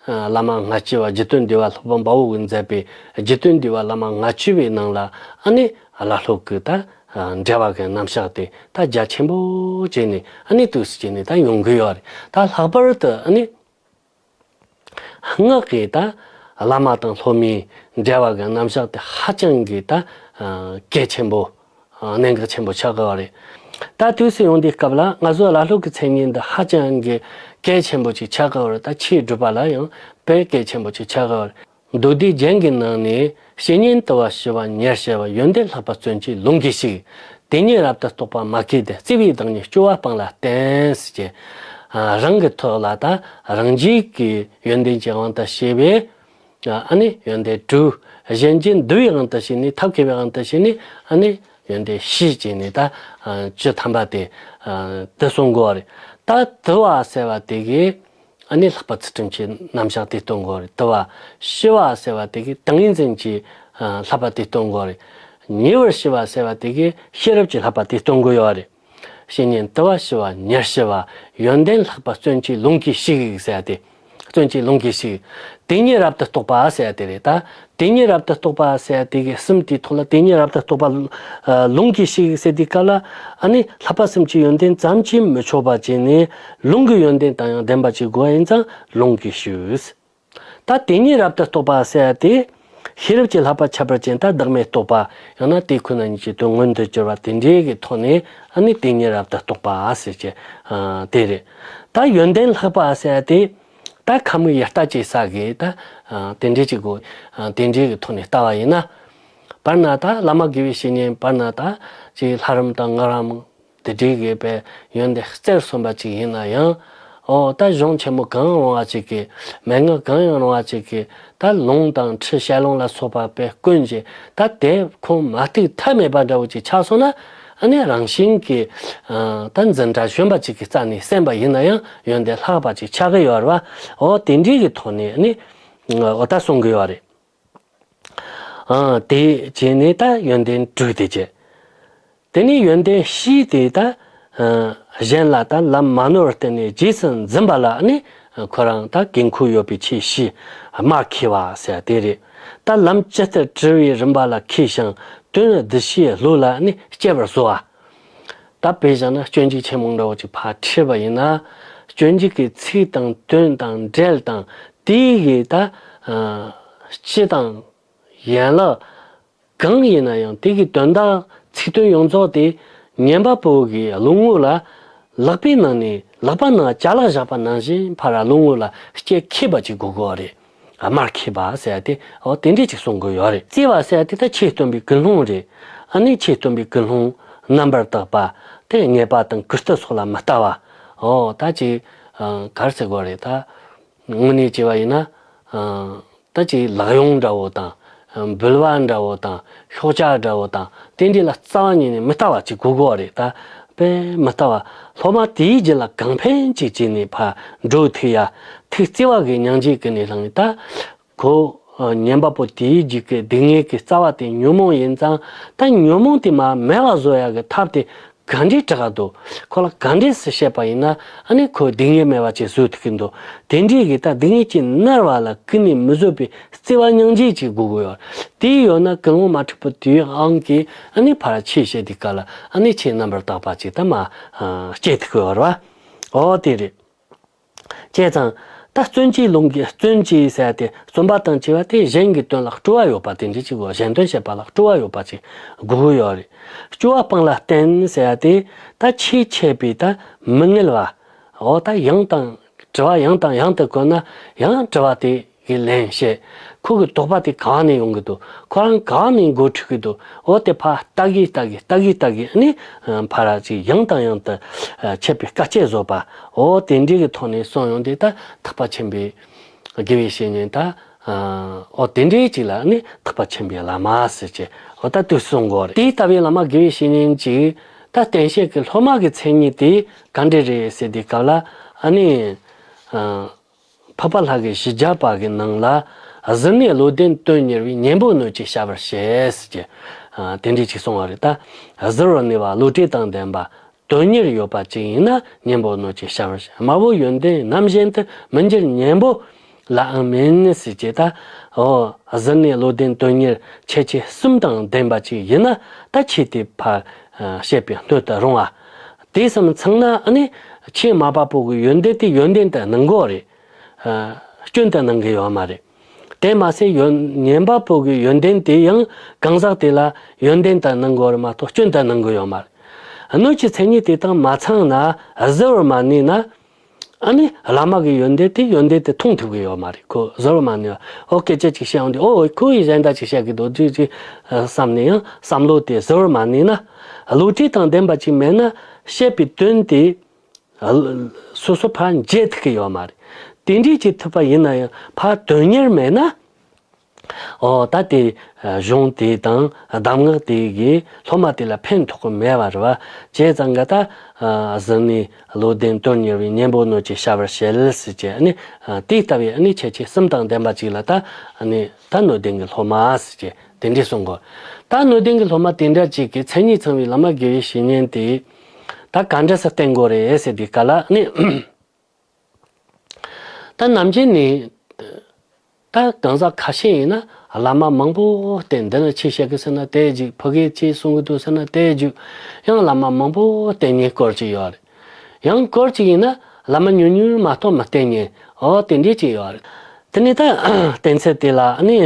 བླ་མ་ལྔ་བཅུ་པ་རྗེ་བཙུན་འདུས་པ་ལྷ་པ་དཔའ་བོ་གིས་མཛད་པའི་རྗེ་བཙུན་འདུས་པ་བླ་མ་ལྔ་བཅུ་པའི་ནང་ལ་ཨ་ནི་བླ་སློབ་ཀྱི་ད་འབྲེལ་བ་གི་རྣམ་གཞག་དེ་ད་རྒྱ་ཆེན་པོ་བྱས་ནས་ཨ་ནི་དུས་སུ་བྱས་ནས་ད་ཡོང་གི་ཡོད་རེད། ད་ལྷག་པར་དུ་ཨ་ནི། སྔགས་ཀྱི་ད་བླ་མ་དང་སློབ་མའི་འབྲེལ་བ་གི་རྣམ་གཞག་དེ་ཧ་ཅང་གི་ད་གལ་ཆེན་པོ། གནད་འགག་ཆེན་པོ་ཆགས་ཀྱི་ཡོད་རེད། ད་དུས་སུ་ཡོང་དུས་སྐབས་ལ་ང་ཚོ་བླ་སློབ་ཀྱི་མཚན་ཉིད་འདི་ཧ་ཅང་གི་གལ་ཆེན་པོ་ཅིག་ཆགས་ཀྱི་ཡོད་རེད། ད་ཆོས་སྒྲུབ་པ་ལ་ཡང་དཔེ་གལ་ཆེན་པོ་ཅིག་ཆགས་ཀྱི་ཡོད་རེད། མདོ་སྡེ་རྒྱན་གྱི་ནང་ནས། བཤེས་གཉེན་དུལ་བ་ཞི་བ་ཉེར་ཞི་བ། ཡོན་ཏན་ལྷག་པ་བརྩོན་བཅས་ལུང་གིས་ཤིག་དེ་ཉིད་རབ་ཏུ་རྟོགས་པ་མ་གོས་ཏེ། བརྩེ་བའི་བདག་ཉིད་སྐྱོ་བ་སྤངས་ལ་བསྟེན་ཟེར་གྱི། ཨ། རང་གི་ཐོག་ལ་ད་རང་རྒྱུད་ཀྱི་ཡོན་ཏན་གྱི་དབང་དུ་བྱས་པའི། ཨ་ནི་ཡོན་ཏན་དྲུག་གཞན་གྱི་འདུལ་བའི་དབང་དུ་བྱས་ནས། ཐབས་མཁས་པའི་དབང་དུ་བྱས་ནས། ཨ་ནི་ཡོན་ཏན་བཞི་བྱས་ནས་ད་བཅུ་ཐམ་པ་དེ་དེ་གསུང་གི་ཡོད་རེད། ད་དུལ་བ་ཟེར་བ་དེ་གིས། ཨ་ནི་ལྷག་པ་ཚུལ་ཁྲིམས་ཀྱི་རྣམ་གཞག་དེ་སྟོན་གྱི་ཡོད་རེད། དུལ་བ། ཞི་བ་ཟེར་བ་དེ་གིས་ཏིང་ངེ་འཛིན་གྱི་བསླབ་པ་དེ་སྟོན་གྱི་ཡོད་རེད། ཉེ་བར་ཞི་བ་ཟེར་བ་དེ་གིས་ཤེས་རབ་ཀྱི་བསླབ་པ་དེ་སྟོན་གྱི་ཡོད་རེད། བཤེས་གཉེན་དུལ་བ་ཞི་བ་ཉེར་ཞི་བ། ཡོན་ཏན་ལྷག་པ་བརྩོན་བཅས་ལུང་གིས་ཤིག་ཟེར་བ་དེ། བརྩོན་གྱིས་ལུང་གིས་ཤིག་དེ་ཉིད་རབ་ཏུ་རྟོགས་པ་ཟེར་ཡ་དེ་རེད་ད། དེ་ཉིད་རབ་ཏུ་རྟོགས་པ་ཟེར་ཡ་དེ་གི་གསུམ་དེའི་ཐོག་ལ་དེ་ཉིད་རབ་ཏུ་རྟོགས་པ་ལུང་གིས་ཤིག་ཟེར་དུས་སྐབས་ལ། ཨ་ནི་ལྷག་པ་གསུམ་གྱི་ཡོན་ཏན་ཙམ་གྱིས་མི་ཆོག་པ་བྱས་ནས། ལུང་གི་ཡོན་ཏན་དང་ཡང་ལྡན་པ་ཅིག་དགོས་ཡིན་ཙང་ལུང་གིས་ཤིག་ད་དེ་ཉིད་རབ་ཏུ་རྟོགས་པ་ཟེར་ཡ་དེ། ཤེས་རབ་ཀྱི་བསླབ་པ་ཁྱད་པར་ཅན་ད་བདག་མེད་རྟོགས་པ། ཡང་ན་དེ་ཁོ་ན་ཉིད་ཀྱི་དོན་མངོན་དུ་གྱུར་པ་དེ་འདྲའི་གི་ཐོག་ནས། ཨ་ནི་དེ་ཉིད་རབ་ཏུ་རྟོགས་པ་ཟེར་གྱི་དེ་རེད། ད་ཡོན་ཏན་ལྷག་པ་ཟེར་ཡ་དེ། ད་ཁམས་ཡུལ་ལྟ་ཅི་ཟེར་གི་ད། དེ་འདྲའི་ཅིག་གོ། དེ་འདྲའི་གི་ཐོག་ནས་ལྟ་བ་ཡིན་ན། དཔེར་ན་ད་བླ་མ་དགེ་བའི་བཤེས་གཉེན། དཔེར་ན་ད་ཅིག་ལྷ་རམས་དང་སྔགས་རམས་དེ་འདྲའི་གི་པའི་ཡོན་ཏན་རྩེར་སོན་པ་ཅིག་ཡིན་ན་ཡང་། ཨོ་ད་གཞུང་ཆེན་མོ་གང་རུང་བ་ཅིག་གི། མན་ངག་གང་ཡང་རུང་བ་ཅིག་གི། ད་ལུང་དང་ཁྲིད་བཤད་ལུང་ལ་སོགས་པ་པའི་ཀུན་གྱིས་ད་དེ་ཁོང་མ་ཐུག་ཐབས་མེད་པ་འདྲ་བོ་ཅིག་ཆགས་སོང་ན། ཨ་ནི་རང་བཞིན་གྱིས་ད་འཛིན་གྲྭ་གཞོན་པ་ཅིག་གི་རྩ་ནས་གསན་པ་ཡིན་ན་ཡང་ཡོན་ཏན་ལྷག་པ་ཅིག་ཆགས་ཀྱི་ཡོད་རེད་བ། ཨོ་དེ་འདྲའི་གི་ཐོག་ནས་ཨ་ནི་ཨོ་ད་གསུང་གི་ཡོད་རེད། ཨ་དེ་བྱས་ནས་ད་ཡོན་ཏན་དྲུག་དེ་བྱས། དེ་ནས་ཡོན་ཏན་བཞི་དེ་ད། ཨ་གཞན་ལ་ད་ལམ་མ་ནོར་བརྟེན་ནས་རྗེས་སུ་འཛིན་པ་ལ་ནི་ཁོ་རང་ད་དགོས་མཁོ་ཡོད་པའི་ཆོས་བཞི། དམར་ཁེ་བ་ཟེར་དེ་རེད། ད་ལམ་ཇི་ལྟར་དྲིལ་བའི་རིམ་པ་ལ་མཁས་ཤིང་། དོན་གདུལ་བྱའི་བློ་ལ་ནི་སྐྱེ་བར་གཟོ་བ། ད་དཔེ་བཞག་ན་སྤྱོད་འཇུག་ཆེན་མོ་འདྲ་བོ་ཅིག་ཕར་ཁྲིད་པ་ཡིན་ན། སྤྱོད་འཇུག་གི་ཚིག་དང་དོན་དང་འབྲེལ་དང་། དེའི་གི་ད་ཨ་སྤྱི་དང་ཡན་ལག་གང་ཡིན་ན་ཡང་དེ་གི་དོན་དག་ཚིག་དོན་ཡོངས་རྫོགས་དེ་ཉན་པ་པོ་གི་བློ་ངོ་ལ་ལག་པའི་ནང་ནས། ལག་པ་ནང་ཅ་ལག་བཞག་པ་ནང་བཞིན་ཕར་བློ་ངོ་ལ་སྐྱེ་མཁས་པ་ཅིག་དགོས་དགོས་རེད། དམར་མཁས་པ་ཟེར་ཏེ་འོ་དེ་འདྲས་ཅིག་གསུང་གི་ཡོད་རེད། བརྩེ་བ་ཟེར་ཏེ་ད་ཆོས་སྟོན་པའི་ཀུན་སློང་རེད། ཨ་ནི་ཆོས་སྟོན་པའི་ཀུན་སློང་རྣམ་པར་དག་པ། དེ་ཉེས་པ་དང་གུས་བཏུད་སོགས་ལ་མི་ལྟ་བ། འོ་ད་ཅིག་ག་རེ་ཟེར་དགོས་རེད་ད། དངོས་གནས་བྱས་པ་ཡིན་ན། ད་ཅིག་ལག་གཡོག་འདྲ་བོ་དང་། འབུལ་བ་འདྲ་བོ་དང་། ཤོག་ཆག་འདྲ་བོ་དང་། དེ་འདྲས་ལ་རྩ་བ་ཉིད་ནས་མི་ལྟ་བ་ཅིག་དགོས་དགོས་རེད་ད། དཔེ་མི་ལྟ་བ། སློབ་མ་དེའི་རྒྱུད་ལ་གང་ཕན་ཅིག་བྱས་ནས་ཕར་འགྲོ་ཐུབ་ཡ། ཐུགས་བརྩེ་བ་གི་སྙིང་རྗེ་ཀུན་ནས་བསླངས་ནས་ད། ཁོ་ཉན་པ་པོ་དེའི་རྒྱུད་ཀྱི་སྡུག་བསྔལ་གྱི་རྩ་བ་དེ་ཉོན་མོངས་ཡིན་ཙང་། ད་ཉོན་མོངས་དེ་མར་མེད་པ་བཟོ་ཡ་གི་ཐབས་དེ་ག་འདྲས་དྲག་ག་འདུག་ཁོ་ལ་ག་འདྲས་སུ་བཤད་པ་ཡིན་ན་ཨ་ནི་ཁོ་སྡུག་བསྔལ་མེད་པ་ཅིག་བཟོ་ཐུབ་ཀྱི་འདུག་དེ་འདྲས་ཀྱི་ད་སྡུག་བསྔལ་གྱིས་མནར་བ་ལ་ཀུན་ནས་མི་བཟོད་པའི་བརྩེ་བ་སྙིང་རྗེ་ཅིག་དགོས་ཀྱི་ཡོད། དེ་ཡོད་ན་ཀུན་སློང་མ་འཁྲུགས་པ་དེའི་དབང་གིས་ཨ་ནི་ཕར་ཆོས་བཤད་དུས་སྐབས་ལ་ཨ་ནི་ཆོས་རྣམ་པར་དག་པ་ཅིག་ད་མར་སྐྱེ་ཐུབ་ཀྱི་ཡོད་རེད་བ། འོ་དེ་རེད། བྱས་ཙང་། ད་བརྩོན་གྱིས་ལུང་གིས། བརྩོན་གྱིས་ཟེར་ཏེ་བརྩོན་པ་དང་བཅས་པ་དེ་གཞན་གྱི་དོན་ལ་སྤྲོ་བ་ཡོད་པ་དེ་འདྲ་ཅིག་གོ། གཞན་དོན་བྱེད་པ་ལ་སྤྲོ་བ་ཡོད་པ་ཅིག་དགོས་ཀྱི་ཡོད་རེད། སྤྱོད་པ་སྤངས་ལ་བསྟེན་ཟེར་ཏེ་ད་ཆོས་འཆད་པའི་ད་མི་ངལ་བ། འོ་ད་ཡང་དང་དྲི་བ་ཡང་དང་ཡང་དུ་བཀོད་ན་ཡང་དྲི་བ་དེ། གི་ལན་བཤད། ཁོ་གི་དོགས་པ་དེ་ག་ནས་ཡོང་གི་འདུག་ཁོ་རང་ག་ནས་མགོ་འཁྲུད་ཀྱི་འདུག་འོ་དེ་ཕར་ལྟ་གི་ལྟ་གི་ལྟ་གི་ལྟ་གི་ནི། ཕར་ཅིག་ཡང་དང་ཡང་དུ་འཆད་པའི་དཀའ་སྤྱད་བཟོ་བ། འོ་དེ་འདྲའི་གི་ཐོག་ནས་གསུངས་ཡོང་དུས་ད་ཐེག་པ་ཆེན་པོའི་དགེ་བའི་བཤེས་གཉེན་ད། འོ་དེ་འདྲའི་ཅིག་ལ་ནི་ཐེག་པ་ཆེན་པོའི་བླ་མ་ཟེར་གྱི་འོ་ད་དུ་གསུང་དགོས་རེད། དེ་ལྟ་བུའི་བླ་མ་དགེ་བའི་བཤེས་གཉེན་ཅིག་ད་བསྟེན་བྱེད་ཀྱི་སློབ་མ་གི་མཚན་ཉིད་དེ་ག་འདྲ་རེད་ཟེར་དུས་སྐབས་ལ་ཨ་ནི། འཕགས་པ་ལྷ་གི་བཞི་བརྒྱ་པ་གི་ནང་ལ། གཟིར་ནས་བློ་ལྡན་དོན་གཉེར་བས། གཉེན་པོ་གནོད་བྱེད་བྱ་བར་བྱེད་ཟེར་གྱི། དེ་འདྲས་ཅིག་གསུངས་པ་རེད་ད། གཟིར་བར་ནུས་པ་བློ་གྲོས་དང་ལྡན་པ། དོན་གཉེར་ཡོད་པ་ཅིག་ཡིན་ན་གཉེན་པོ་གནོད་བྱེད་བྱ་བར་བྱེད། དམར་པོ་ཡོན་ཏན་རྣམ་གཞན་དུ་མི་འགྱུར་གཉེན་པོ་ལའང་མིན་ཟེར་གྱི་ད། འོ་གཟིར་ནས་བློ་ལྡན་དོན་གཉེར་ཁྱད་ཆོས་གསུམ་དང་ལྡན་པ་ཅིག་ཡིན་ན་ད་ཆོས་དེ་ཕར་བཤད་པའི་སྣོད་དུ་རུང་བ། དེ་གསུམ་ཚང་ན་ཨ་ནི་ཆོས་མ་པ་པོ་གི་ཡོན་ཏན་དེ་ཡོན་ཏན་དུ་སྣང་གི་རེད། སྐྱོན་དུ་སྣང་གི་ཡོད་མ་རེད། དེ་མ་ཟད་ཡོན་གཉེན་པ་པོ་གི་ཡོན་ཏན་དེ་ཡང་གང་ཟག་དེ་ལ་ཡོན་ཏན་དུ་སྣང་གི་ཡོད་རེད་མ་གཏོགས་སྐྱོན་དུ་སྣང་གི་ཡོད་མ་རེད། སྣོད་ཀྱི་མཚན་ཉིད་དེ་དག་མ་ཚང་ན་གཟིར་བར་མ་ནུས་ན། ཨ་ནི་བླ་མ་གི་ཡོན་ཏན་དེ་ཡོན་ཏན་དེ་མཐོང་ཐུབ་ཀྱི་ཡོད་མ་རེད། ཁོ་གཟིར་བར་མ་ནུས་པ། ཨོ་སྐད་ཆ་ཅིག་བཤད་ཡོང་དུས་ཨོ་ཁོ་ཡིས་གཞན་དག་ཅིག་བཤད་ཀྱི་འདུག་ཅིག་ཅིག་བསམ་ནས་ཡང་བསམ་བློ་དེ་གཟིར་བར་མ་ནུས་ན། བློ་གྲོས་དང་ལྡན་པ་ཅིག་མེད་ན་བཤད་པའི་དོན་དེ། སོ་སོ་ཕར་འཇལ་ཐུབ་ཀྱི་ཡོད་མ་རེད། དེ་འདྲས་ཅིག་ཐུབ་པ་ཡིན་ན་ཡང་ཕར་དོན་གཉེར་མེད་ན། ཨོ་ད་དེ་གཞུང་དེ་དང་གདམས་ངག་དེ་གིས་སློབ་མ་དེ་ལ་ཕན་ཐོགས་ཀྱི་མེད་པ་རེད་བ། བྱས་ཙང་ག་ད་གཟིར་ནས་བློ་ལྡན་དོན་གཉེར་བས། གཉེན་པོ་གནོད་བྱེད་བྱ་བར་བྱེད་ཟེར་གྱི་ཨ་ནི་དེ་ལྟ་བུའི་ཨ་ནི་ཁྱད་ཆོས་གསུམ་དང་ལྡན་པ་ཅིག་ལ་ད་ཨ་ནི་ད་སྣོད་ལྡན་གྱི་སློབ་མ་ཟེར་གྱི། དེ་འདྲས་གསུང་གོ། ད་སྣོད་ལྡན་གྱི་སློབ་མ་དེ་འདྲ་ཅིག་གི་མཚན་ཉིད་ཚང་བའི་བླ་མ་དགེ་བའི་བཤེས་གཉེན་དེ། ད་ག་འདྲ་སེ་བསྟེན་དགོས་རེད་ཟེར་དུས་སྐབས་ལ་ནི། ད་ ད་ནམ་རྒྱུན་ནས་ད་གང་ཟག་ཁ་ཤས་ཡིན་ན་བླ་མ་མང་པོ་བསྟེན། འདི་ནི་ཆོས་བཤད་གི་ཟེར་ན་དེ་རྒྱུགས། ཕ་གིར་ཆོས་གསུང་གི་འདུག་ཟེར་ན་དེ་རྒྱུགས། ཡང་བླ་མ་མང་པོ་བསྟེན་མཁན་སྐོར་ཅིག་ཡོད་རེད། ཡང་སྐོར་ཅིག་ཡིན་ན་བླ་མ་ཉུང་ཉུང་མ་གཏོགས་མི་བསྟེན་མཁན། འོ་དེ་འདྲས་ཅིག་ཡོད་རེད། དེ་ནས་ད་བསྟེན་ཚུལ་དེ་ལ་ནི་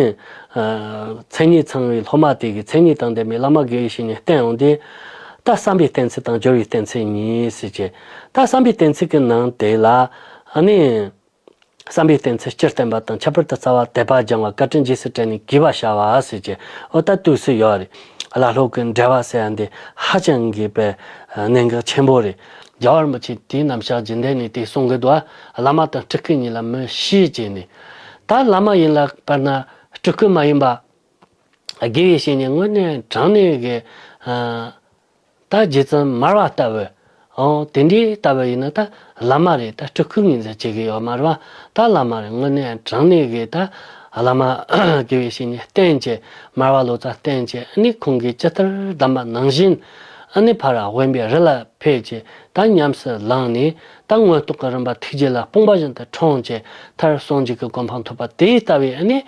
མཚན་ཉིད་ཚང་བའི་སློབ་མ་དེ་གིས་མཚན་ཉིད་དང་ལྡན་པའི་བླ་མ་དགེ་བའི་བཤེས་གཉེན་བསྟེན་འོང་དུས། ད་བསམ་པའི་བསྟེན་ཚུལ་དང་སྦྱོར་བའི་བསྟེན་ཚུལ་གཉིས་ཟེར་གྱི། ད་བསམ་པའི་བསྟེན་ཚུལ་གྱི་ནང་དེ་ལ་ནི། བསམ་པའི་བསྟེན་ཚུལ་སྤྱིར་བསྟན་པ་དང་། ཁྱད་པར་དུ་རྩ་བ་དད་པ་སྦྱང་བ། བཀའ་དྲིན་རྗེས་སུ་དྲན་ནས་གུས་པ་བྱ་བ་ཟེར་གྱི། འོ་ད་དུས་སུ་ཡོད་རེད། བླ་སློབ་ཀྱི་འབྲེལ་བ་ཟེར་ཡ་འདི་ཧ་ཅང་གི་པའི་གནད་འགག་ཆེན་པོ་རེད། རྒྱལ་བ་རིན་པོ་ཆེ་དེའི་རྣམ་གཞག་རྒྱུན་ལྡན་ནས་དེ་གསུང་གི་འདུག། བླ་མ་དང་སྤྲུལ་སྐུ་གཉིས་ལ་མི་ཕྱེ་བྱས་ནས། ད་བླ་མ་ཡིན་ལ་དཔེར་ན་སྤྲུལ་སྐུ་མ་ཡིན་པ། དགེ་བའི་བཤེས་གཉེན་དངོས་གནས་དྲང་གནས་ཀྱི། ཨ། ད་རྗེ་བཙུན་མར་པ་ལྟ་བུ། ཨོ་དེ་འདྲའི་ལྟ་བུ་ཡིན་ན་ད་བླ་མ་རེད། ད་སྤྲུལ་སྐུ་ངོས་འཛིན་བྱེད་ཀྱི་ཡོད་མ་རེད་པ། ད་བླ་མ་རེད། དངོས་གནས་དྲང་གནས་ཀྱི་ད་བླ་མ་དགེ་བའི་བཤེས་གཉེན་བསྟེན་བྱས། མར་པ་ལོ་ཙཱ་བསྟེན་བྱས། ཨ་ནི་ཁོང་གིས་ཇི་ལྟར་གདམས་པ་ནང་བཞིན། ཨ་ནི་ཕར་དབེན་པའི་རི་ལ་ཕེབས་བྱས། ད་ཉམས་སུ་བླངས་ནས། ད་མངོན་རྟོགས་ཀྱི་རིམ་པ་ཐུགས་རྗེ་ལ་སྤངས་པ་བཞིན་དུ་འཁྲུངས་བྱས། མཐར་སངས་རྒྱས་ཀྱི་གོ་འཕང་ཐོབ་པ་དེ་ལྟ་བུའི་ཨ་ནི།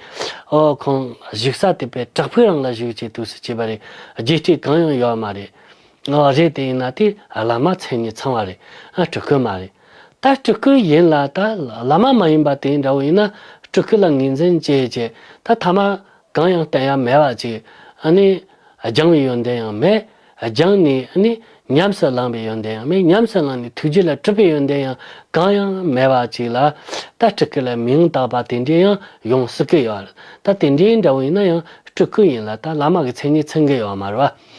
ཨོ་ཁོང་བཞུགས་ས་དེ་པའི་བྲག་ཕུག་རང་ལ་བཞུགས་བྱས་དུས་སུ་བྱས་པ་རེད། རྒྱས་སྤྲོས་གང་ཡང་ཡོད་མ་རེད། ཨོ་རེད། དེ་ཡིན་ན་དེ་བླ་མ་མཚན་ཉིད་ཚང་བ་རེད། ཨ་སྤྲུལ་སྐུ་མ་རེད། ད་སྤྲུལ་སྐུ་ཡིན་ལ་ད་བླ་མ་མ་ཡིན་པ་དེ་འདྲ་བོ་ཡིན་ན། སྤྲུལ་སྐུ་ལ་ངོས་འཛིན་བྱས་བྱས། ད་ཐ་མ་གང་ཡང་བསྟན་ཡ་མེད་པ་ཅིག། ཨ་ནི་སྦྱངས་པའི་ཡོན་ཏན་ཡང་མེད། སྦྱངས་ནས་ཨ་ནི་ཉམས་སུ་བླངས་པའི་ཡོན་ཏན་ཡང་མེད། ཉམས་སུ་བླངས་ནས་ཐུགས་རྗེ་ལ་གྲུབ་པའི་ཡོན་ཏན་ཡང་གང་ཡང་མེད་པ་ཅིག་ལ། ད་སྤྲུལ་སྐུ་ལ་མིང་བཏགས་པ་དེ་འདྲའི་ཡང་ཡོང་སྲིད་ཀྱི་ཡོད། ད་དེ་འདྲའི་འདྲ་བོ་ཡིན་ན་ཡང་སྤྲུལ་སྐུ་ཡིན་ལ་ད་བླ་མ་གི་མཚན་ཉིད་ཚང་གི་ཡོད་མ་རེད་པ།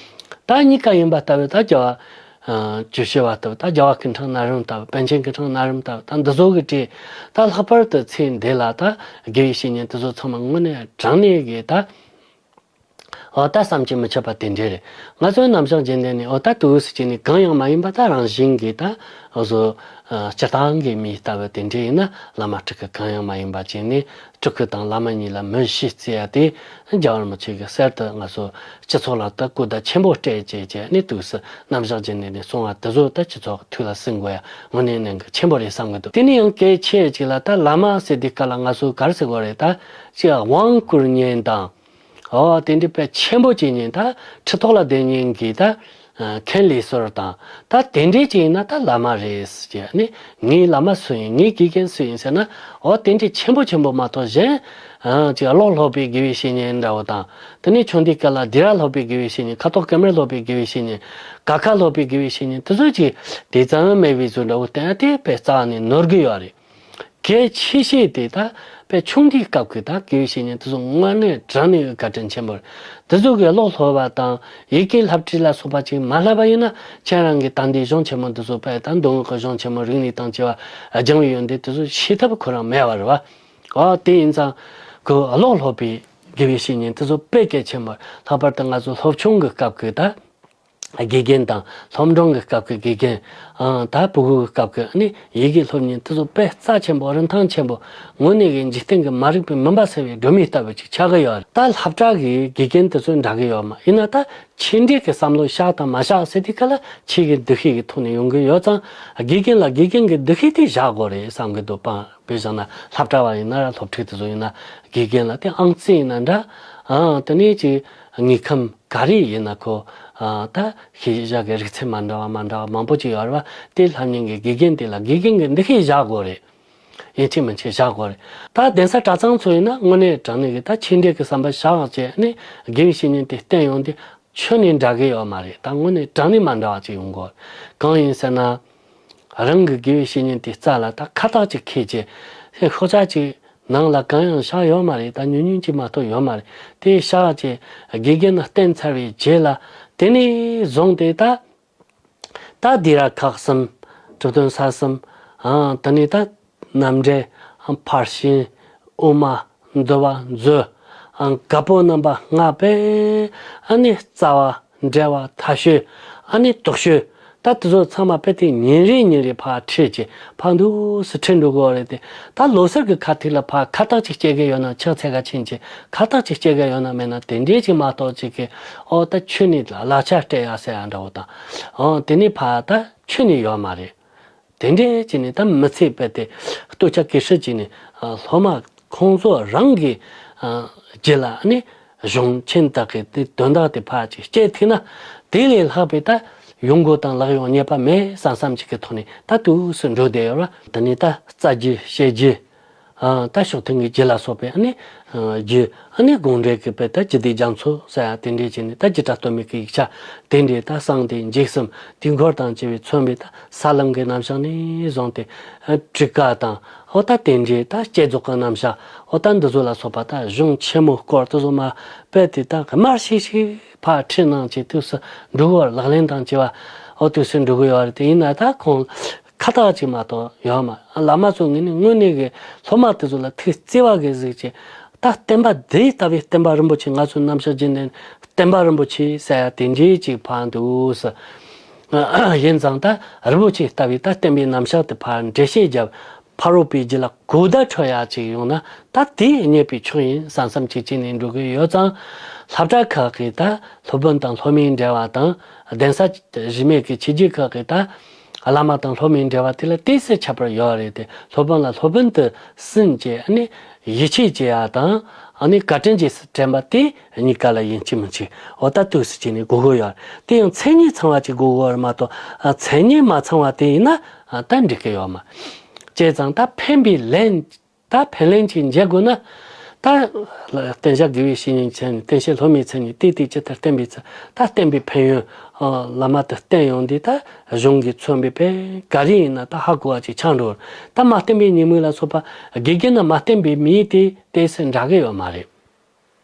ད་གཉིས་ཀ་ཡིན་པ་ལྟ་བུ། ད་རྒྱལ་བ། ཨ། ཇོ་བོ་རྗེ་ལྟ་བུ། ད་རྒྱལ་བ་སྐུ་ཕྲེང་ན་རིམ་ལྟ་བུ། པཎ་ཆེན་སྐུ་ཕྲེང་ན་རིམ་ལྟ་བུ། ད་འདི་ཚོ་གི་གྲས། ད་ལྷག་པར་དུ་ཚེ་འདི་ལ་ད་དགེ་བའི་བཤེས་གཉེན་དེ་ཚོ་ཚང་མ་དངོས་གནས་དྲང་གནས་ཀྱི་ད། འོ་ད་བསམ་གྱིས་མི་ཁྱབ་པ་དེ་འདྲས་རེད། ང་ཚོའི་རྣམ་གཞག་རྒྱུན་ལྡན་ནས་འོ་ད་དུས་སུ་བྱས་ནས་གང་ཡང་མ་ཡིན་པ། ད་རང་བཞིན་གྱིས་ད། འོ་བཟོ། ཨ། སྤྱིར་བཏང་གི་མི་ལྟ་བུ་དེ་འདྲས་ཡིན་ན། བླ་མ་སྤྲུལ་སྐུ་གང་ཡང་མ་ཡིན་པ་བྱས་ནས། སྤྲུལ་སྐུ་དང་བླ་མ་གཉིས་ལ་མི་ཕྱེ་བརྩི་ཡ་དེ། རྒྱལ་བ་རིན་པོ་ཆེ་གིས་གསར་དུ་ང་ཚོ་སྤྱི་ཚོགས་ལ་ད་གོ་བརྡ་ཆེན་པོ་སྤྲད་བྱས་བྱས་ནས། དུས་སུ་རྣམ་གཞག་རྒྱུན་ལྡན་ནས་གསུང་བ་དེ་ཚོ་ད་སྤྱི་ཚོགས་ཐུགས་ལ་ཟིན་དགོས་ཡ་དངོས་གནས་གནད་འགག་ཆེན་པོ་རེད་བསམ་གྱི་འདུག། དེ་ནས་ཡང་གལ་ཆེ་ཅིག་ལ། ད་བླ་མ་ཟེར་དུས་སྐབས་ལ་ང་ཚོ་ག་རེ་ཟེར་དགོས་རེད། ད་ཅིག་དབང་བསྐུར་མཁན་དང་། འོ་དེ་འདྲའི་དཔེ་ཆེན་པོ་བྱེད་མཁན། ད་ཁྲི་ཐོག་ལ་བསྡད་མཁན་གྱི་ད་མཁན་ལས་ཟུར་དང་། ད་དེ་འདྲའི་ཅིག་ཡིན་ན་ད་བླ་མ་རེད་ཟེར་གྱི། ཨ་ནི་ངའི་བླ་མ་སུ་ཡིན། ངའི་དགེ་རྒན་སུ་ཡིན་ཟེར་ན། འོ་དེ་འདྲའི་ཆེན་པོ་ཆེན་པོ་མ་གཏོགས་གཞན། ཨ། ཅིག་བློ་སློབ་པའི་དགེ་བའི་བཤེས་གཉེན་འདྲ་བོ་དང་། དེ་ནས་ཆུང་དུས་སྐབས་ལ་སྡེ་ར་སློབ་པའི་དགེ་བའི་བཤེས་གཉེན། ཁ་དོག་ཀེམ་ར་སློབ་པའི་དགེ་བའི་བཤེས་གཉེན། ཀ་ཁ་སློབ་པའི་དགེ་བའི་བཤེས་གཉེན། དེ་ཚོ་ཅིག་དེ་ཙམ་མེད་པའི་བཟོ་འདྲ་བོ་བསྟན་ཡ་དེ་དཔེ་རྩ་བ་ནས་ནོར་གི་ཡོད་རེད། གལ་ཆེ་ཤོས་དེ་ད་དཔེ་ཆུང་དུས་སྐབས་ཀྱི་ད་དགེ་བའི་བཤེས་གཉེན་དེ་ཚོ་དངོས་གནས་དྲང་གནས་ཀྱི་བཀའ་དྲིན་ཆེན་པོ་རེད། དེ་ཚོ་གི་བློ་སློབ་པ་དང་ཡི་གེ་བསླབ་ཁྲིད་ལ་སོགས་པ་ཅིག་མ་བསླབ་པ་ཡིན་ན། ཁྱེད་རང་གི་ད་ལྟའི་གཞུང་ཆེན་མོ་འདི་ཚོ། དཔེ་ད་མདོ་སྔགས་ཀྱི་གཞུང་ཆེན་མོ། རིག་གནས་དང་བཅས་པ། སྦྱང་བའི་ཡོན་ཏན་དེ་ཚོ་ཤེས་ཐབས་ཁོ་རང་མེད་པ་རེད་པ། འོ་དེ་ཡིན་ཙང་ཁོ་བློ་སློབ་པའི་དགེ་བའི་བཤེས་གཉེན་དེ་ཚོ་དཔེ་གལ་ཆེན་པོ། ལྷག་པར་དུ་ང་ཚོ་སློབ་ཆུང་གི་སྐབས་ཀྱི་ད་དགེ་རྒན་དང་། སློབ་འབྲིང་གི་སྐབས་ཀྱི་དགེ་རྒན། ཨང་། ད་ཕྲུ་གུ་གི་སྐབས་ཀྱི་ནི་ཡི་གེ་སློབ་གཉེར་དེ་ཚོ་དཔེ་རྩ་ཆེན་པོ། རིན་ཐང་ཆེན་པོ། དངོས་གནས་ཀྱི་འཇིག་རྟེན་གྱི་མ་རིག་པའི་མུན་པ་སེལ་བའི་སྒྲོན་མེ་ལྟ་བུ་ཅིག་ཆགས་ཀྱི་ཡོད་རེད། ད་སློབ་གྲྭ་གི་དགེ་རྒན་དེ་ཚོ་འདྲ་གི་ཡོད་མ་ཡིན་ན། ད་ཆེད་འབྲེལ་གྱི་བསམ་བློ་བཞག་དང་མ་བཞག་ཟེར་དུས་སྐབས་ལ། ཁྱེད་ཀྱི་འདུ་ཤེས་ཀྱི་ཐོག་ནས་ཡོང་གི་ཡོད་ཙང་། དགེ་རྒན་ལ་དགེ་རྒན་གྱི་འདུ་ཤེས་དེ་བཞག་དགོས་རེད་བསམ་གྱི་འདུག་པ། དཔེ་བཞག་ན་སློབ་གྲྭ་བ་ཡིན་ན་ར། སློབ་ཕྲུག་དེ་ཚོ་ཡིན་ན། དགེ་རྒན་ལ་དེ་ཨང་རྩིས་ཡིན་ན་འདྲ། ཨང་། དེ་ནས་ཅིག་དངོས་ཁམས་ག་རེ་ཡིན་ན། ཁོ། ཨ། ད་ཤེས་བྱ་གི་རིག་ཚད་མ་འདྲ་བ་མ་འདྲ་བ་མང་པོ་ཅིག་ཡོད་རེད་པ། དེ་ལྷབ་མཁན་གྱི་དགེ་རྒན་དེ་ལ་དགེ་རྒན་གྱི་འདུ་ཤེས་བཞག་དགོས་རེད། ཡིན་གཅིག་མིན་གཅིག་བཞག་དགོས་རེད། ད་གདན་ས་གྲྭ་ཚང་ཚོ་ཡིན་ན་དངོས་གནས་དྲང་གནས་ཀྱི་ད་ཆེད་འབྲེལ་གྱི་བསམ་པ་བཞག་བྱས་ནས་དགེ་བའི་བཤེས་གཉེན་དེ་བསྟེན་ཡོང་དུས། ཁྱོན་ནས་འདྲ་གི་ཡོད་མ་རེད། ད་དངོས་གནས་དྲང་གནས་མ་འདྲ་བ་ཅིག་ཡོང་གི་ཡོད་རེད། གང་ཡིན་ཟེར་ན། རང་གི་དགེ་བའི་བཤེས་གཉེན་དེ་རྩ་ལ་ད་ཁ་བཏགས་ཅིག་འཁྱེར་བྱས། ཤོག་བྱང་ཅིག་ནང་ལ་གང་ཡང་བཞག་ཡོད་མ་རེད། ད་ཉུང་ཉུང་ཅིག་མ་གཏོགས་ཡོད་མ་རེད། དེ་བཞག་བྱས་དགེ་རྒན་ལ་བསྟེན་ཚར་བའི་རྗེས་ལ། དེ་ནས་བཟུང་སྟེ་ད། ད་སྡེ་ར་ཁག་གསུམ། གྲུབ་དོན་ས་གསུམ། ཨང་། དེ་ནས་ད་རྣམ་འགྲེལ། ཨང་། ཕར་ཕྱིན། དབུ་མ། འདུལ་བ། མཛོད། ཨང་། དཀར་པོ་རྣམ་པ་ལྔ་པས། ཨ་ནི་རྩ་བ། འགྲེལ་བ། མཐའ་དཔྱོད། ཨ་ནི་དོགས་དཔྱོད། ད་དེ་ཚོ་ཚང་མ་དཔེ་དེ་ཉིན་རེ་ཉིན་རེ་ཕར་ཁྲིད་ཀྱི་ཕར་འདུག་སེ་ཁྲིད་འགྲོ་དགོས་རེད་དེ། ད་ལོ་སར་གྱི་ཁ་ཐུག་ལ་ཕར་ཁ་བཏགས་ཅིག་སྐྱེལ་གི་ཡོད་ན། ཕྱག་འཚལ་ག་ཕྱིན་བྱས་ཁ་བཏགས་ཅིག་སྐྱེལ་གི་ཡོད་ན་མེད་ན། དེ་འདྲས་ཅིག་མ་གཏོགས་ཅིག་གི། ཨོ་ད་ཁྱོན་ནས་གླ་ཆ་སྤྲད་ཡ་ཟེར་ཡ་འདྲ་བོ་དང་། ཨོ་དེ་ནས་ཕར་ད་ཁྱོན་ནས་ཡོད་མ་རེད། དེ་འདྲས་བྱས་ནས་ད་མི་ཚེ་སྤེལ་ཏེ་སྟོབས་ཆེ་གེ་སྲིད་བྱས་ནས་སློབ་མ་ཁོང་ཚོ་རང་གི་རྒྱུད་ལ་ནི་གཞུང་ཆེན་དག་གི་དེ་དོན་དག་དེ་ཕར་ཅིག་བཤད་ཐུབ་ན། དེ་ལས་ལྷག་པའི་ད་ཡོང་སྒོ་དང་ལག་ཡོང་རྙེད་པ་མེད་བསམ་བསམ་ཅིག་གི་ཐོག་ནས་ད་དུས་སུ་འགྲོ་བསྡད་ཡོད་ར། དེ་ནས་ད་རྩ་རྒྱུད་བཤད་རྒྱུད། ཨ། ད་ཕྱོགས་མཐུན་གྱི་རྒྱུད་ལ་སོགས་པའི་ཨ་ནི་རྒྱུད། ཨ་ནི་དགོངས་འགྲེལ་གྱི་དཔེ་ད་རྒྱུད་སྡེ་རྒྱ་མཚོ་ཟེར་ཡ་དེ་འདྲས་བྱས་ནས། ད་རྒྱུད་གྲྭ་སྟོད་སྨད་ཀྱི་ཡིག་ཆ་དེ་འདྲས། ད་གསང་སྟེ་འཇིགས་གསུམ་དུས་འཁོར་དང་བཅས་པས་མཚོན་པའི་ད་ས་ལམ་གྱི་རྣམ་གཞག་ནས་བཟུང་སྟེ། ཨ། ཊཱི་ཀ་དང་། འོ་ད་དེ་འདྲས་ད་བསྐྱེད་རྫོགས་ཀྱི་རྣམ་གཞག་འོ་ད་འདི་ཚོ་ལ་སོགས་པ་ད་གཞུང་ཆེན་མོའི་སྐོར་དེ་ཚོ་མར་དཔེ་དེ་ད་དམར་ཤིག་ཤིག་ཕར་ཁྲིད་གནང་བྱས་དུས་སུ་འགྲོ་གི་ཡོད་རེད། ལག་ལེན་དང་བཅས་པ་འོ་དུས་སུ་འགྲོ་གི་ཡོད་རེད། དེ་ཡིན་ན་ད་ཁོང་ཁ་བཏགས་ཅིག་མ་གཏོགས་ཡོད་མ། བླ་མ་ཚོ་ངོས་ནས་དངོས་གནས་ཀྱི་སློབ་མ་དེ་ཚོ་ལ་ཐུགས་བརྩེ་བ་གི་གཟིགས་ཀྱི། ད་བསྟན་པ་འདི་ལྟ་བུའི་བསྟན་པ་རིན་པོ་ཆེ། ང་ཚོའི་རྣམ་གཞག་རྒྱུན་ལྡན་བསྟན་པ་རིན་པོ་ཆེ་ཟེར་ཡ་དེ་འདྲའི་ཅིག་ཕར་འདུག་ཟེར། ཡིན་ཙང་ད་རིན་པོ་ཆེ་ལྟ་བུའི་ད་བསྟན་པའི་རྣམ་གཞག་དེ་ཕར་འགྲེལ་བཤད་བརྒྱབ། ཕ་རོལ་པོའི་རྒྱུད་ལ་གོ་བརྡ་འཕྲོད་ཡ་ཅིག་ཡོང་ན་ད་དེ་རྙེད་པའི་ཆོས་ཡིན་བསམ་བསམ་ཅིག་བྱས་ནས་འགྲོ་གི་ཡོད་ཙང་། སློབ་གྲྭ་ཁག་གི་ད་སློབ་དཔོན་དང་སློབ་མའི་འབྲེལ་བ་དང་། གདན་ས་གཞི་མེད་ཀྱི་ཆོས་བརྒྱུད་ཁག་གི་ད་བླ་མ་དང་སློབ་མའི་འབྲེལ་བ་དེ་ལ་ཏོག་ཙམ་ཁྱད་པར་ཡོད་རེད་དེ། སློབ་དཔོན་ལ་སློབ་དཔོན་དུ་སུན་བྱས། ཨ་ནི་ཡིད་ཆེས་བྱེད་ཡ་དང་། ཨ་ནི་བཀའ་དྲིན་རྗེས་སུ་དྲན་པ་དེ་གཉིས་ཀ་ལ་ཡིན་གཅིག་མིན་གཅིག་འོ་ད་དུས་སུ་བྱས་ནས་དགོས་ཀྱི་ཡོད་རེད། དེ་ཡང་མཚན་ཉིད་ཚང་བ་ཅིག་དགོས་ཀྱི་ཡོད་རེད་མ་གཏོགས། ཨ། མཚན་ཉིད་མ་ཚང་བ་དེ་ཡིན་ན། ཨ། ད་འགྲིག་གི་ཡོད་མ། བྱས་ཙང་ད་ཕན་པའི་ལན། ད་ཕན་ལན་ཅིག་འཇལ་དགོས་ན། ད་བསྟེན་བྱ་དགེ་བའི་བཤེས་གཉེན་མཚན་ཉིད། བསྟེན་བྱ་སློབ་མའི་མཚན་ཉིད། དེ་དེ་ཇི་ལྟར་བསྟེན་པའི་ཚུལ། ད་བསྟེན་པའི་ཕན་ཡོན། ཨ། བླ་མ་དེ་བསྟེན་ཡོང་དུས་ད་གཞུང་གིས་མཚོན་པའི་དཔེ་ག་རེ་ཡིན་ན་ད་ཧ་གོ་བ་ཅིག་ཆགས་འགྲོ། ད་མ་བསྟེན་པའི་ཉེས་དམིགས་ལ་སོགས་པ། དགེ་རྒན་ན་མ་བསྟེན་པའི་མི་དེ་ཏོག་ཙམ་འདྲ་གི་ཡོད་མ་རེད།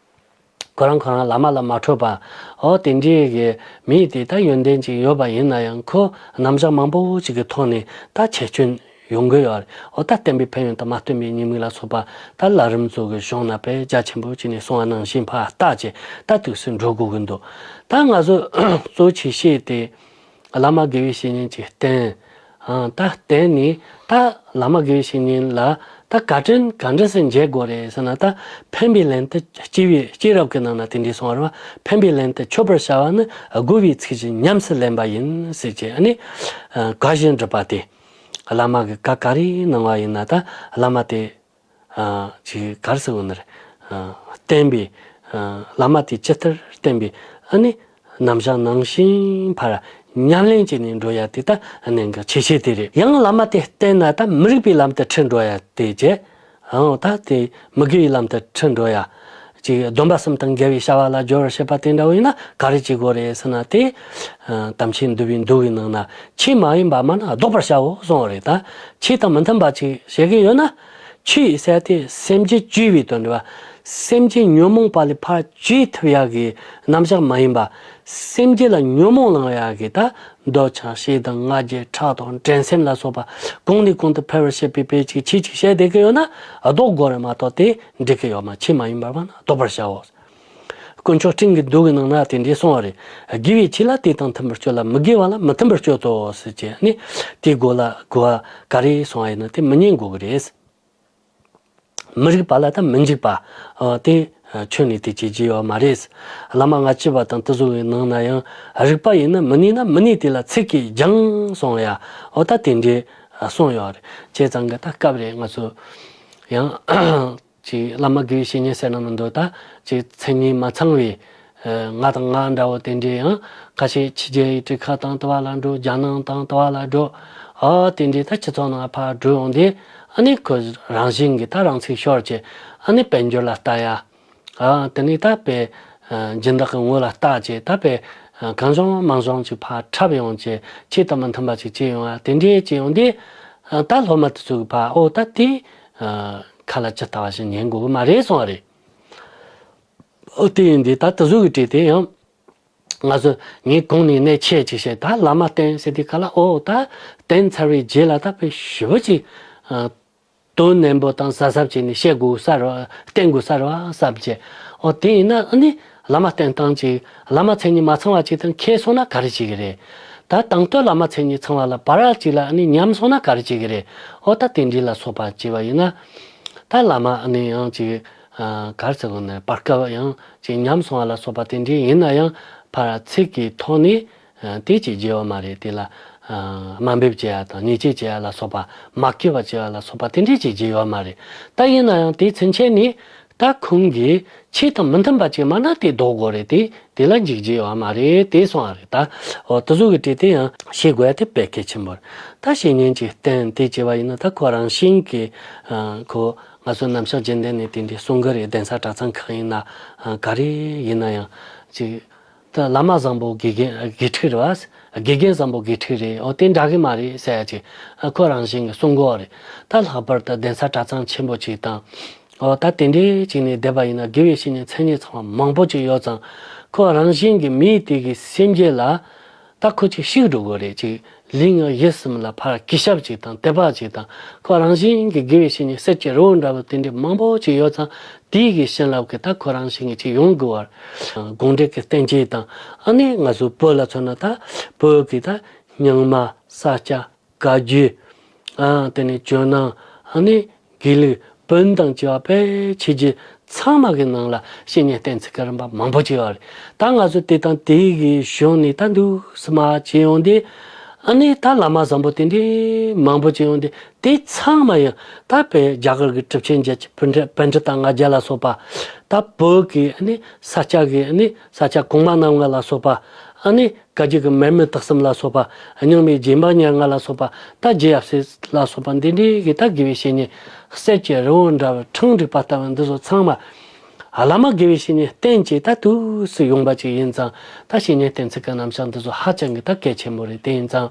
ཁོ་རང་ཁོ་རང་བླ་མ་ལ་མ་འཕྲོད་པ། འོ་དེ་འདྲའི་གི་མི་དེ་ད་ཡོན་ཏན་ཅིག་ཡོད་པ་ཡིན་ན་ཡང་། ཁོ་རྣམ་གཞག་མང་པོ་ཅིག་གི་ཐོག་ནས་ད་ཆད་སྐྱོན་ཡོང་གི་ཡོད་རེད། འོ་ད་བསྟེན་པའི་ཕན་ཡོན་དང་མ་བསྟེན་པའི་ཉེས་དམིགས་ལ་སོགས་པ་ད་ལམ་རིམ་ཚོ་གི་གཞུང་ན་དཔེ་རྒྱ་ཆེན་པོ་བྱས་ནས་གསུངས་པ་ནང་བཞིན་ཕར་བལྟས་བྱས་ད་དུས་སུ་འགྲོ་དགོས་ཀྱི་འདུག་ད་ང་ཚོ་གཙོ་ཆེ་ཤོས་དེ་བླ་མ་དགེ་བའི་བཤེས་གཉེན་ཅིག་བསྟེན། ཨང་། ད་བསྟེན་ནས་ད་བླ་མ་དགེ་བའི་བཤེས་གཉེན་ལ་ད་བཀའ་དྲིན་ག་འདྲ་སེ་འཇལ་དགོས་རེད་ཟེར་ན། ད་ཕན་པའི་ལན་དེ། སྐྱེས་པའི་སྐྱེས་རབས་ཀྱི་ནང་ན་དེ་འདྲའི་གསུངས་པ་རེད་པ། ཕན་པའི་ལན་དེ་མཆོད་པར་བྱ་བ་ནི། དགོས་པའི་ཚིག་བཞིན་ཉམས་སུ་ལེན་པ་ཡིན་ཟེར་བྱས། ཨ་ནི་ཨ་བཀའ་བཞིན་སྒྲུབ་པ་དེ། བླ་མ་གིས་བཀའ་ག་རེ་གནང་བ་ཡིན་ན། ད་བླ་མ་དེ་ཨ་ཅིག་ག་རེ་ཟེར་དགོས་ནི་རེད། ཨ་བསྟེན་པའི། ཨ་བླ་མ་དེ་ཇི་ལྟར་བསྟེན་པའི། ཨ་ནི་རྣམ་གཞག་ནང་བཞིན་ཕར་ཉམས་ལེན་བྱས་ནས་འགྲོ་ཡ་དེ་ད་གནད་འགག་ཆེ་ཤོས་དེ་རེད། ཡང་བླ་མ་དེ་བསྟེན་ན་ད་མི་རིགས་པའི་ལམ་དུ་ཁྲིད་འགྲོ་ཡ་དེ་བྱས། ཨང་། ད་དེ་མི་དགེ་བའི་ལམ་དུ་ཁྲིད་འགྲོ་ཡ། ཅིག་སྡོམ་པ་གསུམ་དང་འགལ་བའི་བྱ་བ་ལ་སྦྱོར་བར་བྱེད་པ་དེ་འདྲ་བོ་ཡིན་ན་ག་རེ་བྱེད་དགོས་རེད་ཟེར་ན། དེ་ཨ་དམ་ཆོས་འདུལ་བའི་མདོ་གི་ནང་ན། ཆོས་མ་ཡིན་པ་མིན་ན་བཟློག་པར་བྱའོ་གསུངས་པ་རེད། ད་ཆོས་དང་མི་མཐུན་པ་ཅིག་བྱེད་ཀྱི་ཡོད་ན། ཆོས་ཟེར་དེ་སེམས་རྒྱུད་བཅོས་པའི་དོན་རེད་པ། སེམས་ཅན་ཉོན་མོངས་པ་ལས་ཕར་བཅོས་ཐུབ་ཡག་གི་རྣམ་གཞག་མ་ཡིན་པ། སེམས་རྒྱུད་ལ་ཉོན་མོངས་ལངས་ཡག་གི་ད་འདོད་ཆགས་ཞེ་སྡང་ང་རྒྱལ་ཕྲག་དོག་འགྲན་སེམས་ལ་སོགས་པ་གོང་ནས་གོང་དུ་འཕེལ་བར་བྱེད་པའི་དཔེ་ཅིག་ཆོས་ཅིག་བྱས་བསྡད་ཀྱི་ཡོད་ན་བཟློག་དགོས་རེད་མ་གཏོགས་དེ་འགྲིག་གི་ཡོད་མ། ཆོས་མ་ཡིན་པ་མིན་ན་བཟློག་པར་བྱའོ། དཀོན་མཆོག་སྤྲིན་གྱི་མདོ་གི་ནང་ན་དེ་འདྲའི་གསུངས་པ་རེད། དགེ་བའི་ཆོས་ལ་དེ་དང་མཐུན་པར་སྤྱོད་ལ། མི་དགེ་བ་ལ་མི་མཐུན་པར་སྤྱོད་དོ་ཟེར་བྱས་ནས། དེའི་སྒོ་ལ་གོ་བ་ག་རེ་གསུངས་པ་ཡིན་ན་དེ་མི་ཉན་དགོས་ཀྱི་རེད། མི་རིགས་པ་ལ་ད་མི་འཇིགས་པ། ཨ་དེ་ཨ་ཁྱོན་ནས་དེ་བྱེད་རྒྱུ་ཡོད་མ་རེད། བླ་མ་ལྔ་བཅུ་པ་དང་དེ་ཚོ་གི་ནང་ན་ཡང་རིགས་པ་ཡིན་ན་མི་ནུས་ན་མི་ནུས་དེ་ལ་ཚིག་གིས་སྦྱང་གསུངས་ཡ། འོ་ད་དེ་འདྲའི་གསུངས་ཡོད་རེད། བྱས་ཙང་གི་ད་སྐབས་རེ་ང་ཚོ་ཡང་ཅིག་བླ་མ་དགེ་བའི་བཤེས་གཉེན་ཟེར་ན་མི་འདུག་ད་ཅིག་མཚན་ཉིད་མ་ཚང་བའི། ཨ་ང་དང་ང་འདྲ་བོ་དེ་འདྲའི་ཡང་ཁ་ཤས་ཕྱི་རྒྱལ་གྱི་གྲས་ཁག་དང་དེ་བ་ལ་འགྲོ། རྒྱ་ནང་དང་དེ་བ་ལ་འགྲོ། ཨ་དེ་འདྲའི་ད་སྤྱི་ཚོགས་ནང་ཕར་འགྲོ་ཡོང་དུས། ཨ་ནི་ཁོ་རང་བཞིན་གྱིས་ད་རང་ཚུགས་ཤོར་བྱས། ཨ་ནི་དཔལ་འབྱོར་ལ་ལྟ་ཡ། ཨ་དེ་ནས་ད་དཔེ་ཨ་སྦྱིན་བདག་གི་ངོ་ལ་ལྟ་བྱས། ད་དཔེ་ཨ་གང་བྱུང་མང་བྱུང་ཅིག་ཕར་འཁྲབ་ཡོང་བྱས། ཆོས་དང་མི་མཐུན་པ་ཅིག་བྱེད་ཡོང་ཡ། དེ་འདྲའི་བྱེད་ཡོང་དུས། ཨ་ད་སློབ་མ་དེ་ཚོ་གིས་ཕར་ཨོ་ད་དེ་ཨ་ཁ་ལ་ཇི་ལྟ་བ་བཞིན་ཉན་དགོས་ཀྱི་མ་རེད་གསུངས་པ་རེད། ཨོ་དེ་ཡིན་དུས་ད་དེ་ཚོ་གི་གྲས་དེ་ཡང་། ང་ཚོ་ངས་གོང་ནས་གནད་ཆེ་ཅིག་བཤད། ད་བླ་མ་བསྟེན་ཟེར་དུས་སྐབས་ལ། ཨོ་ད་བསྟེན་ཚར་བའི་རྗེས་ལ་ད་དཔེ་ཞེ་པོ་ཅིག་ཨ་དོན་ནན་པོ་དང་གཟབ་གཟབ་བྱས་ནས་བཤད་དགོས་ས་རེད་པ། བསྟེན་དགོས་ས་རེད་པ་བསམ་བྱས། ཨོ་དེ་ཡིན་ན་ཨ་ནི་བླ་མ་བསྟེན་སྟངས་ཅིག། བླ་མ་མཚན་ཉིད་མ་ཚང་བ་ཅིག་དང་འཁེལ་སོང་ན་ག་རེ་བྱེད་ཀྱི་རེད། ད་དང་དོད་བླ་མ་མཚན་ཉིད་ཚང་བ་ལ་བར་ཅིག་ལ་ཨ་ནི་ཉམས་སོང་ན་ག་རེ་བྱེད་ཀྱི་རེད། ཨོ་ད་དེ་འདྲ་ལ་སོགས་པ་བྱས་པ་ཡིན་ན། ད་བླ་མ་ཨ་ནི་ཡང་ཅིག་ཨ་ག་རེ་ཟེར་དགོས་ནི། བར་སྐབས་ཡང་ཅིག་ཉམས་སོང་བ་ལ་སོགས་པ་དེ་འདྲ་ཡིན་ན་ཡང་ཕར་ཚིག་གི་ཐོག་ནས་ཨ་དེ་ཅིག་བརྗེ་བ་མ་རེད། དེ་ལ་ དམའ་འབེབས་བྱེད་ཡ་དང་ཉེས་ཆད་བྱེད་ཡ་ལ་སོགས་པ། མ་སྐྱིད་པ་བྱེད་ཡ་ལ་སོགས་པ་དེ་འདྲས་ཅིག་བྱས་ཡོད་མ་རེད། ད་ཡིན་ན་ཡང་དེའི་ཚུན་ཆད་ནས་ད་ཁོང་གིས་ཆོས་དང་མི་མཐུན་པ་ཅིག་མ་ན་དེ་ལྡོག་དགོས་རེད། དེ་དེ་ལ་འཇིགས་བྱེད་ཡོད་མ་རེད། དེ་གསུངས་པ་རེད། ད་འོ་དེ་ཚོ་གི་གྲས་དེ་ཡང་ཤེས་དགོས་ཡ་དེ་དཔེ་གལ་ཆེན་པོ་རེད། ད་བཤེས་གཉེན་གྱིས་བསྟེན་དེ་བྱས་པ་ཡིན་ན་ད་ཁོ་རང་བཞིན་གྱིས་ཁོ། ང་ཚོ་ནམ་ཞག་རྒྱུན་ལྡན་ནས་དེ་འདྲའི་གསུང་གི་རེད། གདན་ས་གྲྭ་ཚང་ཁག་ཡིན་ན་ག་རེ་ཡིན་ན་ཡང་ཅིག་ད་བླ་མ་བཟང་པོ་དགེ་རྒན་དགེ་ཕྲུག་རེད་བ། དགེ་རྒན་བཟང་པོ་དགེ་ཕྲུག་རེད། འོ་དེ་འདྲ་གི་མ་རེད་ཟེར་ཡ་ཅིག་ཁོ་རང་བཞིན་གྱི་གསུང་གི་ཡོད་རེད། ད་ལྷག་པར་དུ་གདན་ས་གྲྭ་ཚང་ཆེན་པོ་ཅིག་དང་། འོ་ད་དེ་འདྲའི་ཅིག་ནས་བསྡད་པ་ཡིན་ན་དགེ་བའི་བཤེས་གཉེན་མཚན་ཉིད་ཚང་བ་མང་པོ་ཅིག་ཡོད་ཙང་། ཁོ་རང་བཞིན་གྱི་མིའི་དེ་གི་སེམས་རྒྱུད་ལ། ད་ཁོ་ཅིག་ཤི་འགྲོ་དགོས་རེད། ཅིག་ལུས་ངག་ཡིད་གསུམ་ལ་ཕར་གུས་ཞབས་ཅིག་དང་དད་པ་ཅིག་དང་། ཁོ་རང་བཞིན་གྱི་དགེ་བའི་བཤེས་གཉེན་གསེར་གྱི་རི་བོ་འདྲ་བོ་དེ་འདྲའི་མང་པོ་ཅིག་ཡོད་ཙང་། དེའི་གི་བྱིན་རླབས་ཀྱིས་ད་ཁོ་རང་བཞིན་གྱི་ཅིག་ཡོང་དགོས་པར། དགོངས་འགྲེལ་གྱི་བསྟན་བཅོས་དང་། ཨ་ནི་ང་ཚོ་བོད་ལ་མཚོན་ན་ད་བོད་ཀྱི་ད་རྙིང་མ། ས་སྐྱ། བཀའ་བརྒྱུད། ཨ་དེ་ནས་ཇོ་ནང་། ཨ་ནི་དགེ་ལུགས། བོན་དང་བཅས་པ་ཕལ་ཆེར་གྱི་ཚང་མ་གི་ནང་ལ་བཤེས་གཉེན་བསྟེན་ཚུལ་གྱི་རིམ་པ་མང་པོ་ཅིག་ཡོད་རེད། ད་ང་ཚོ་དེ་དང་དེའི་གི་གཞུང་ནས་ད་འདུག་སེ་མར་བྱས་ཡོང་དུས། ཨ་ནི་ད་བླ་མ་བཟང་པོ་དེ་འདྲའི་མང་པོ་ཅིག་ཡོང་དུས། དེ་ཚང་མ་ཡང་ད་དཔེ་རྒྱ་གར་གྱི་གྲུབ་ཆེན་བརྒྱད་ཅུ། པཎྜི་པཎྜི་ཏ་ལྔ་བརྒྱ་ལ་སོགས་པ། ད་བོད་ཀྱི་ཨ་ནི་ས་སྐྱ་གི་ཨ་ནི་ས་སྐྱ་གོང་མ་རྣམ་ལྔ་ལ་སོགས་པ། ཨ་ནི་བཀའ་བརྒྱུད་ཀྱི་མེ་མི་དག་གསུམ་ལ་སོགས་པ། རྙིང་མའི་རྗེ་འབངས་ཉེར་ལྔ་ལ་སོགས་པ། ད་རྗེ་ཡབ་སྲས་ལ་སོགས་པ་འདི་འདྲའི་གི་ད་དགེ་བའི་བཤེས་གཉེན་གསེར་གྱི་རི་བོ་འདྲ་བའི་ཕྲེང་བསྒྲིགས་པ་ལྟ་བུ་འདི་ཚོ་ཚང་མ། བླ་མ་དགེ་བའི་བཤེས་གཉེན་བསྟེན་བྱས་ད་འདུག་སེ་ཡོང་པ་ཅིག་ཡིན་ཙང་། ད་བཤེས་གཉེན་བསྟེན་ཚུལ་གྱི་རྣམ་གཞག་འདི་ཚོ་ཧ་ཅང་གི་ད་གལ་ཆེན་པོ་རེད། དེ་ཡིན་ཙང་།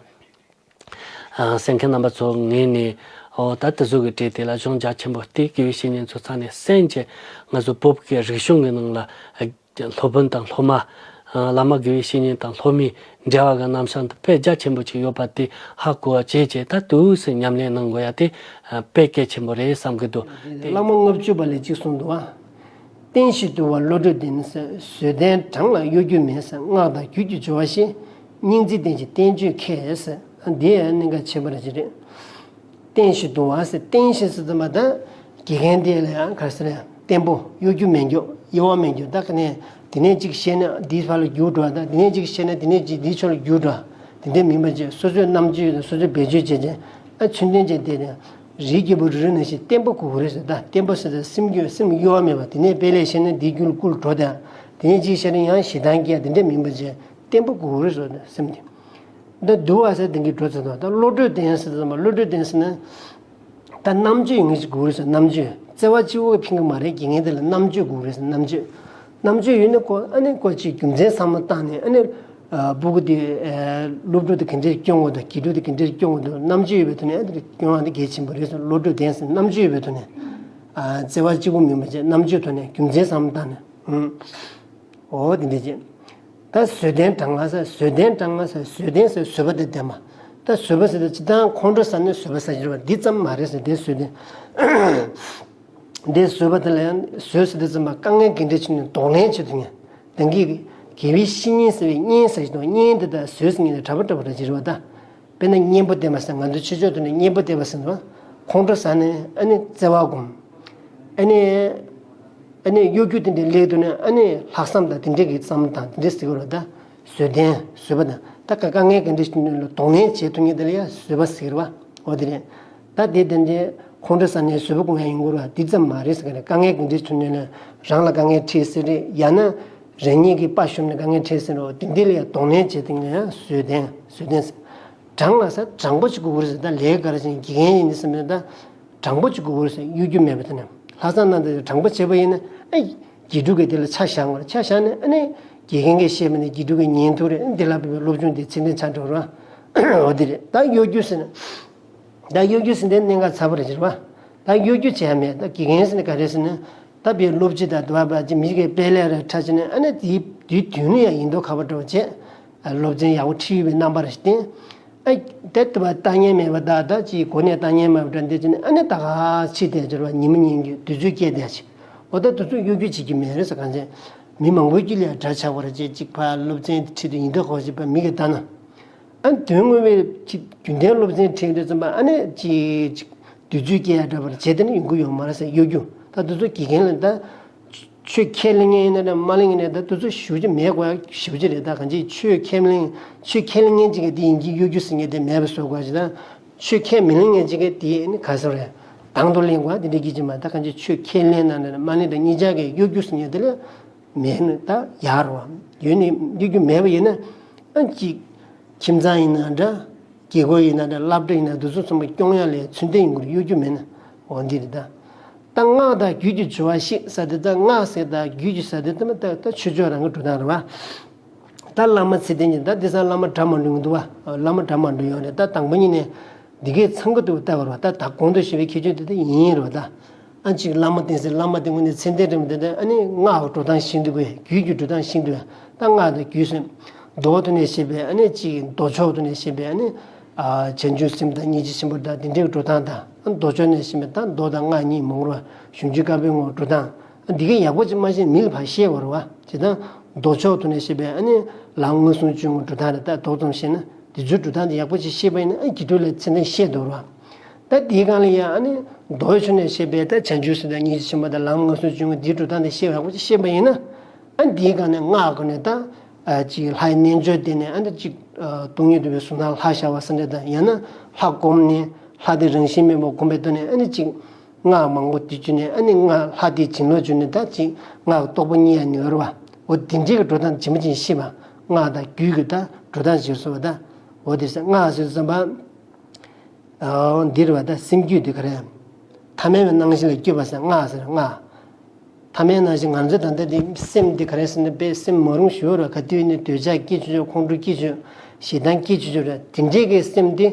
ཨ་གསན་མཁན་རྣམ་པ་ཚོ་ངོས་ནས། འོ་ད་དེ་ཚོ་གི་གྲས་དེ་ལ་གཞུང་རྒྱ་ཆེན་པོ་དེ་དགེ་བའི་བཤེས་གཉེན་ཚོ་རྩ་ནས་གསན་བྱས། ང་ཚོ་བོད་ཀྱི་རིག་གཞུང་གི་ནང་ལ། སློབ་དཔོན་དང་སློབ་མ། བླ་མ་དགེ་བའི་བཤེས་གཉེན་དང་སློབ་མའི་འབྲེལ་བ་གི་རྣམ་གཞག་འདི་དཔེ་རྒྱ་ཆེན་པོ་ཅིག་ཡོད་པ་དེ་ཧ་གོ་བ་བྱས་བྱས། ད་འདུག་སེ་ཉམས་ལེན་གནང་དགོས་ཡ་དེ་དཔེ་གལ་ཆེན་པོ་རེད་བསམ་གྱི་འདུག། དེ། བླ་མ་ལྔ་བཅུ་པ་ལས་གཅིག་གསུངས་འདུག་ཨ། བསྟེན་ཞིང་དུལ་བ་བློ་གྲོས་ལྡན། བཟོད་ལྡན་གྲངས་ལ་གཡོ་སྒྱུ་མེད། སྔགས་དང་རྒྱུད་ཀྱི་སྦྱོར་བ་ཤེས། སྙིང་རྗེ་ལྡན་ཞིང་བསྟན་བཅོས་མཁས། འདི་ཡང་གནད་འགག་ཆེན་པོ་རེད་ཅེས་རེད། བསྟེན་ཞིང་དུལ་བ་ཟེར། བསྟེན་ཞིང་ཟེར་དུས་མ་ད་དགེ་རྒན་དེ་ལ་ཡང་ག་རེ་ཟེར་ན་ཡང་བརྟན་པོ། གཡོ་སྒྱུ་མེད་རྒྱུ། གཡོ་བ་མེད་རྒྱུ། ད་ག་ནས་དེ་ནས་གཅིག་བཤད་ན་འདིའི་བར་ལ་འགྱུར་འགྲོ། ད་དེ་ནས་གཅིག་བཤད་ན་དེ་ནས་གཅིག་འདིའི་ཕྱོགས་ལ་འགྱུར་འགྲོ། དེ་འདྲ་མིན་པ་བྱས། སོ་སོའི་རྣམ་དཔྱོད་དང་སོ་སོའི་བེད་སྤྱོད་བྱས་བྱས། ཨ་ཚུལ་ལྡན་བྱས་བསྡད་ནས་རིའི་རྒྱལ་པོ་རི་རབ་ནང་བཞིན་བརྟན་པོ་དགོས་ཀྱི་རེད་ཟེར། ད་བརྟན་པོ་ཟེར་ད་སེམས་རྒྱུད་སེམས་གཡོ་བ་མེད་པ། དེ་ནས་དཔེ་ལེགས་བཤད་ན་འདིའི་རྒྱུད་ལ་བསྐུལ་འགྲོ། ད་དེ་ནས་གཅིག་བཤད་ན་ཡང་ཞེ་སྡང་སྐྱེ། དེ་འདྲ་མིན་པ་བྱས་བརྟན་པོ་དགོས་ཀྱི་རེད་ཟེར། སེམས་དེ། ད་དུལ་བ་ཟེར་དེ་གི་འགྲོ་ཚར་དང་། ད་བློ་གྲོས་ལྡན་ཟེར་ཙམ་པ། བློ་གྲོས་ལྡན་ཟེར་ན། ད་རྣམ་དཔྱོད་ཡོད་མཁན་ཞིག་དགོས་རེད་ཟེར། རྣམ་དཔྱོད། བརྩེ་བ་གཅིག་པོ་གིས་ཕན་གྱི་མ་རེད། དགེ་རྒན་དེ་ལ་རྣམ་དཔྱོད་དགོས་རེད་ཟེར། རྣམ་དཔྱོད། རྣམ་དཔྱོད་ཡོད་ན་ཁོ་ཨ་ནི་ཁོ་ཅིག་རྒྱུ་མཚན་བསམ་བློ་བཏང་ནས། ཨ་ནི་ཨ་སྤུ་གུ་དེ་ཨ་སློབ་ཕྲུག་དེ་ག་འདྲས་སྐྱོང་དགོས་འདུག། དགེ་ཕྲུག་དེ་ག་འདྲས་སྐྱོང་དགོས་འདུག། རྣམ་དཔྱོད་ཡོད་པའི་ཐོག་ནས་ཨ་ནི་སྐྱོང་བ་དེ་གལ་ཆེན་པོ་རེད་ཟེར། བློ་གྲོས་ལྡན་ཟེར། རྣམ་དཔྱོད་ཡོད་པའི་ཐོག་ནས། ཨ་བརྩེ་བ་གཅིག་པོ་མིན་པ་བྱས་རྣམ་དཔྱོད་ཐོག་ནས་རྒྱུ་མཚན་བསམ་བློ་བཏང་ནས། ཨང་། འོ་དེ་འདྲ་བྱས། ད་བཟོད་ལྡན་གྲངས་ལ་ཟེར། བཟོད་ལྡན་གྲངས་ལ་ཟེར། བཟོད་ལྡན་ཟེར་བཟོད་པ་དེ་ལྡན་པ། ད་བཟོད་པ་ཟེར་དུས་སྤྱིར་བཏང་ཁོང་ཁྲོ་ཟ་ནས་བཟོད་པ་ཟ་གི་རེད་པ། འདི་ཙམ་མ་རེད་ཟེར། དེ་བཟོད་ལྡན། འདི་བཟོད་པ་དེ་ལ་ཡང་བཟོད་ཟེར་དུས་ཙམ་པ་དཀའ་ངལ་ག་འདྲ་བྱུང་ནས་གདོང་ལེན་བྱེད་ཐུབ་མཁན། ད་གིན་དགེ་བའི་བཤེས་གཉེན་ཟེར་བའི་གཉེན་ཟེར་གྱི་འདུག། གཉེན་དེ་ད་བཟོད་ཟེར་མཁན་དེ་གྲྭ་པ་གྲྭ་པ་འདྲ་ཅིག་རེད་པ། ད། དཔེར་ན་གཉེན་པོ་བསྟེན་པ་ཟེར། ང་ཚོའི་ཆོས་ཕྱོགས་ཐོག་ནས་གཉེན་པོ་བསྟེན་པ་ཟེར་འདུག། ཁོང་ཁྲོ་ཟ་ནས་ཨ་ནི་བརྩེ་བ་སྒོམ། ཨ་ནི། ཨ་ནི་གཡོ་སྒྱུ་དེ་འདྲའི་སླེབས་འདུག་ན་ཨ་ནི་ལྷག་བསམ་དང་དེ་འདྲའི་གི་བསམ་བློ་དང་དེ་འདྲའི་ཟེར་གྱི་རེད་པ། ད་བཟོད་ལྡན། བཟོད་པ་དང་། ད་ག་དཀའ་ངལ་ག་འདྲ་ཞིག་ཐོན་ནས་ལ་གདོང་ལེན་བྱེད་ཐུབ་མཁན་དེ་ལ་ཡང་བཟོད་པ་ཟེར་གྱི་རེད་པ། འོ་དེ་རེད། ད་དེ་དེ་འདྲའི་ཁོང་ཁྲོ་ཟ་ནས་བཟོད་པ་སྒོམ་ཡ་ཡོང་གི་རེད་པ། འདི་ཙམ་མ་རེད་ཟེར་གྱི་རེད། དཀའ་ངལ་ག་འདྲ་ཞིག་ཐོན་ནས་ལ་རང་ལ་དཀའ་ངལ་འཕྲད་སྲིད་རེད། ཡང་ན། རང་ཉིད་ཀྱི་དཔའ་ཞུམ་ནས་དཀའ་ངལ་འཕྲད་སྲིད་རེད་པ། དེ་འདི་ལ་ཡང་གདོང་ལེན་བྱེད་ཐུབ་མཁན་ཡང་བཟོད་ལྡན། བཟོད་ལྡན་ཟེར། དྲང་ལ་ཟེར། དྲང་པོ་ཅིག་དགོས་ཀྱི་རེད་ཟེར། ད་ལས་ག་རེ་བྱས་ན་དགེ་རྒན་ཡིན་ཟེར་མེད་ད། དྲང་པོ་ཅིག་དགོས་ཀྱི་རེད་ཟེར། གཡོ་སྒྱུ་མེད་པ་དེ་ནས། ལྷག་བསམ་རྣམ་དག་དྲང་པོ་བྱས་པ་ཡིན་ན་ཨ། དགེ་ཕྲུག་གིས་དེ་ལ་ཆ་བཞག་དགོས་རེད། ཆ་བཞག་ནས་ཨ་ནི་དགེ་རྒན་གྱིས་བཤད་པ་ནི་དགེ་ཕྲུག་གིས་ཉན་ཐུབ་རེད། ཨ་ནི་དེ་ལ་བབས་པའི་སློབ་སྦྱོང་དེ་ཚད་ལྡན་ཆགས་འགྲོ་རེད་པ། འོ་དེ་རེད། ད་གཡོ་སྒྱུ་ཟེར་ན། ད་གཡོ་སྒྱུ་ཟེར་དེ་གནད་འགག་ཚ་པོ་རེད་ཟེར་བ། ད་གཡོ་སྒྱུ་བྱས་མེད། ད་དགེ་རྒན་ཟེར་ནི་ག་རེ་ཟེར་ན། ད་བའི་སློབ་སྤྱི་དང་དུ་བ་བ་ཅི་མི་གའི་དཔེ་ལས་ར་ཁྲ་ཅི་ནས་ཨ་ནི་དེའི་དུས་དུས་ནི་ཡང་ཡིན་མདོག་ཁ་པོ་འགྲོ་བྱས། སློབ་ཚན་ཡག་པོ་ཁྲིད་ཡོད་པའི་རྣམ་པ་རེ་བསྟན། ཨ་དེ་དུ་བ་ལྟ་ཉན་མེད་པ་ད་ད་ཅི་གོ་ནས་ལྟ་ཉན་མེད་པ་འདྲ་འདི་ཅི་ནས་ཨ་ནི་ད་ག་ཕྱི་དེ་འབྱོར་བ་ཉི་མ་ཉིན་གྱི་དུས་ཚོད་སྐྱེལ་བསྡད་ཅི། འོ་ད་དུས་ཚོད་གཡོ་སྒྱུ་བྱེད་ཀྱི་མེད་རེད་ཟེར། གང་ཚེ་མི་མང་པོའི་རྒྱུད་ལ་འདྲ་ཆགས་པ་རེ་བྱས་ཅིག་ཕ་སློབ་ཚན་དེ་ཁྲིད་དུས་ཡིན་མདོག་ཁ་པོ་ཞིག་པ་མི་གི་ལྟ་ན། ཨ་ནི་དོན་དངོས་པའི་ཅིག་རྒྱུན་ལྡན་སློབ་ཚན་ཁྲིད་དུས་ཙམ་པ་ཨ་ནི་ཅིག་ཅིག་དུས་ཚོད་སྐྱེལ་ཡ་འདྲ་པར་བྱེད་དེ་ནི་ཡོང་གི་ཡོད་མ་རེད་ཟེར། གཡོ་སྒྱུ། ད་དུས་ཚོད་དགེ་རྒན་ལ་ད་ ཆོས་ཁས་ལེན་མཁན་ཡིན་ན་རེད། མ་ལེན་མཁན་ཡིན་ན་རེད། ད་དུས་ཚོད་ཞེ་པོ་ཅིག་མེད་དགོས་ཡ་ཞེ་པོ་ཅིག་རེད། ད་གང་ཅི་ཆོས་ཁས་ལེན་ཆོས་ཁས་ལེན་མཁན་ཅིག་གིས་དེ་ཡིན་གྱི་གཡོ་སྒྱུ་ཟེར་མཁན་དེ་མེད་པ་བཟོ་དགོས་ཞེ་ད། ཆོས་ཁས་མི་ལེན་མཁན་ཅིག་གིས་དེ་ནི་ག་ཟེར་རེད། དང་དུ་ལེན་དགོས་དེ་འདྲའི་གི་ཅིག་མ། ད་གང་ཅི་ཆོས་ཁས་ལེན་ན་རེད། མ་ལེན་དང་གཉིས་ཆ་གི་གཡོ་སྒྱུ་ཟེར་མཁན་དེ་ལ་མེད་ན་ད་ཡག་རེད་བ། ཡོད་ནི་གཡོ་སྒྱུ་མེད་པ་ཡིན་ན་ཨ་ཅིག་ཁྱིམ་ཚང་ཡིན་ན་འདྲ། དགེ་སྐོས་ཡིན་ན་འདྲ། སློབ་གྲྭ་ཡིན་ན་འདུ་ཚོགས་ཚང་མ་སྐྱོང་ཡ་ལས་ཚུལ་ལྡན་ཡིན་དགོས་གཡོ་སྒྱུ་མེད་ན། འོ་འདི་རེད་ད། ད་སྔགས་དང་རྒྱུད་ཀྱི་སྦྱོར་བ་ཤེས་ས་དེ། ད་སྔགས་ཟེར་དང་རྒྱུད་ཀྱི་ས་དེ་ད་ད་ཆོས་ཕྱོགས་རང་གི་འགྲོ་སྟངས་རེད་བ། ད་བླ་མ་ཚེ་བརྟན་གྱི་ད་འདི་སང་བླ་མ་གྲྭ་མ་འགྲོ་གི་འདུག་བ། བླ་མ་གྲྭ་མ་འགྲོ་ཡོང་རེད། ད་དང་པོ་ཉིད་ནས་འདི་གའི་ཚང་གི་འདུག་ལྟ་བར་བ། ད་ད་གོང་དུ་ཞུས་པའི་ཁྱད་ཆོས་དེ་ད་ཡིན་རེད་བ་ད། ཨ་ཅིག་བླ་མ་བསྟེན་ཟེར། བླ་མ་དེ་ངོས་ནས་ཚེ་འདས་འདྲ་མི་འདྲ་དེ་ཨ་ནི་སྔགས་འགྲོ་སྟངས་ཤེས་འདུག་གས། རྒྱུད་ཀྱི་འགྲོ་སྟངས་ཤེས་འདུག་གས། ད་སྔགས་དང་རྒྱུད་ཟེར། མདོ་ཐོག་ནས་བཤད་པའི་ཨ་ནི་ཅིག་མདོ་ཕྱོགས་ཐོག་ནས་བཤད་པའི་ཨ་ནི་ཨ་བྱང་ཆུབ་སེམས་དང་སྙིང་རྗེ་ཆེན་པོ་དང་དེ་འདྲའི་འགྲོ་སྟངས་དང་། ཨ་མདོ་ཕྱོགས་ནས་བཤད་པའི་ད་མདོ་དང་སྔགས་གཉིས་མང་རུ་གཞུང་ཆེན་བཀའ་པོད་ལྔའི་འགྲོ་སྟངས། ཨ་འདི་གའི་ཡག་པོ་ཅིག་མ་ཤེས་མི་ལ་ཕར་བཤད་དགོས་རེད་བ། བྱས་ཙང་མདོ་ཕྱོགས་ཐོག་ནས་བཤད་པའི་ཨ་ནི་ལམ་མངོན་སུམ་སྤྱོད་ངོ་འགྲོ་སྟངས་རེད། ད་མདོ་ཙམ་བཤད་ན། དེ་ཚོའི་འགྲོ་སྟངས་དེ་ཡག་པོ་ཅིག་ཤེས་པ་ཡིན་ན་ཨ་རྒྱུད་སྟོད་ལ་ཚད་ལྡན་ཤེས་འདུག་ར། ད་དེའི་སྒང་ལ་ཡང་ཨ་ནི་མདོའི་ཆོས་ནས་བཤད་པའི་ད་བྱང་ཆུབ་སེམས་དང་སྙིང་རྗེ་ཆེན་པོ་དང་ལམ་མངོན་སུམ་སྤྱོད་ངོ་དེའི་འགྲོ་སྟངས་དེ་ཤེས་ཡག་པོ་ཅིག་ཤེས་པ་ཡིན་ན། ཨ་དེའི་སྒང་ནས་སྔགས་སྒོ་ནས་ད་ཨ་ཅིག་ལྷའི་རྣལ་འབྱོར་བསྟན་ནས་ཨ་ནི་ཅིག་སྟོང་ཉིད་རྟོགས་པའི་གཟུང་སྟངས་ལྷ་ཤར་བ་ཟེར་འདྲ་དང་། ཡང་ན་ལྷ་བསྒོམས་ནས་ལྷ་དེ་རང་བཞིན་མེད་པར་བསྒོམས་པའི་ཐོག་ནས་ཨ་ནི་ཅིག་སྔགས་མང་པོ་དེ་བརྗོད་ནས་ཨ་ནི་སྔགས་ལྷ་དེའི་བྱིན་རླབས་བྱུང་ནས་ད་ཅིག་སྔགས་རྟོགས་པ་རྙེད་ཡ་ནི་ཡོད་རེད་བ། འོ་དེ་འདྲའི་གི་འགྲོ་སྟངས་ཇི་མ་ཇི་བཞིན་ཤེས་པ། སྔགས་དང་རྒྱུད་ཀྱི་ད་འགྲོ་སྟངས་ཅིག་སོ་བ་ད། འོ་དེ་ཟེར་སྔགས་ཟེར་ཙམ་པ། འོ་འདི་རེད་བ་ད། སེམས་རྒྱུད་དེ་ག་རེ། ཐ་མལ་པའི་སྣང་ཞེན་ལ་སྐྱོབ་པ་ཟེར་སྔགས་ཟེར་སྔགས། ཐ་མལ་སྣང་ཞེན་ང་ཚོའི་ད་ལྟ་འདི་སེམས་འདི་ག་རེ་ཟེར་ན་དཔེ་སེམས་མ་རུངས་ཞུ་ར། ག་དུས་ནས་འདོད་ཆགས་སྐྱེ་བཅུག་ཆོག་ཁོང་ཁྲོ་སྐྱེ་བཅུག་ཆོག་ཞེ་སྡང་སྐྱེ་བཅུག་ཆོག་ར། དེ་འདྲའི་གི་སེམས་འདི་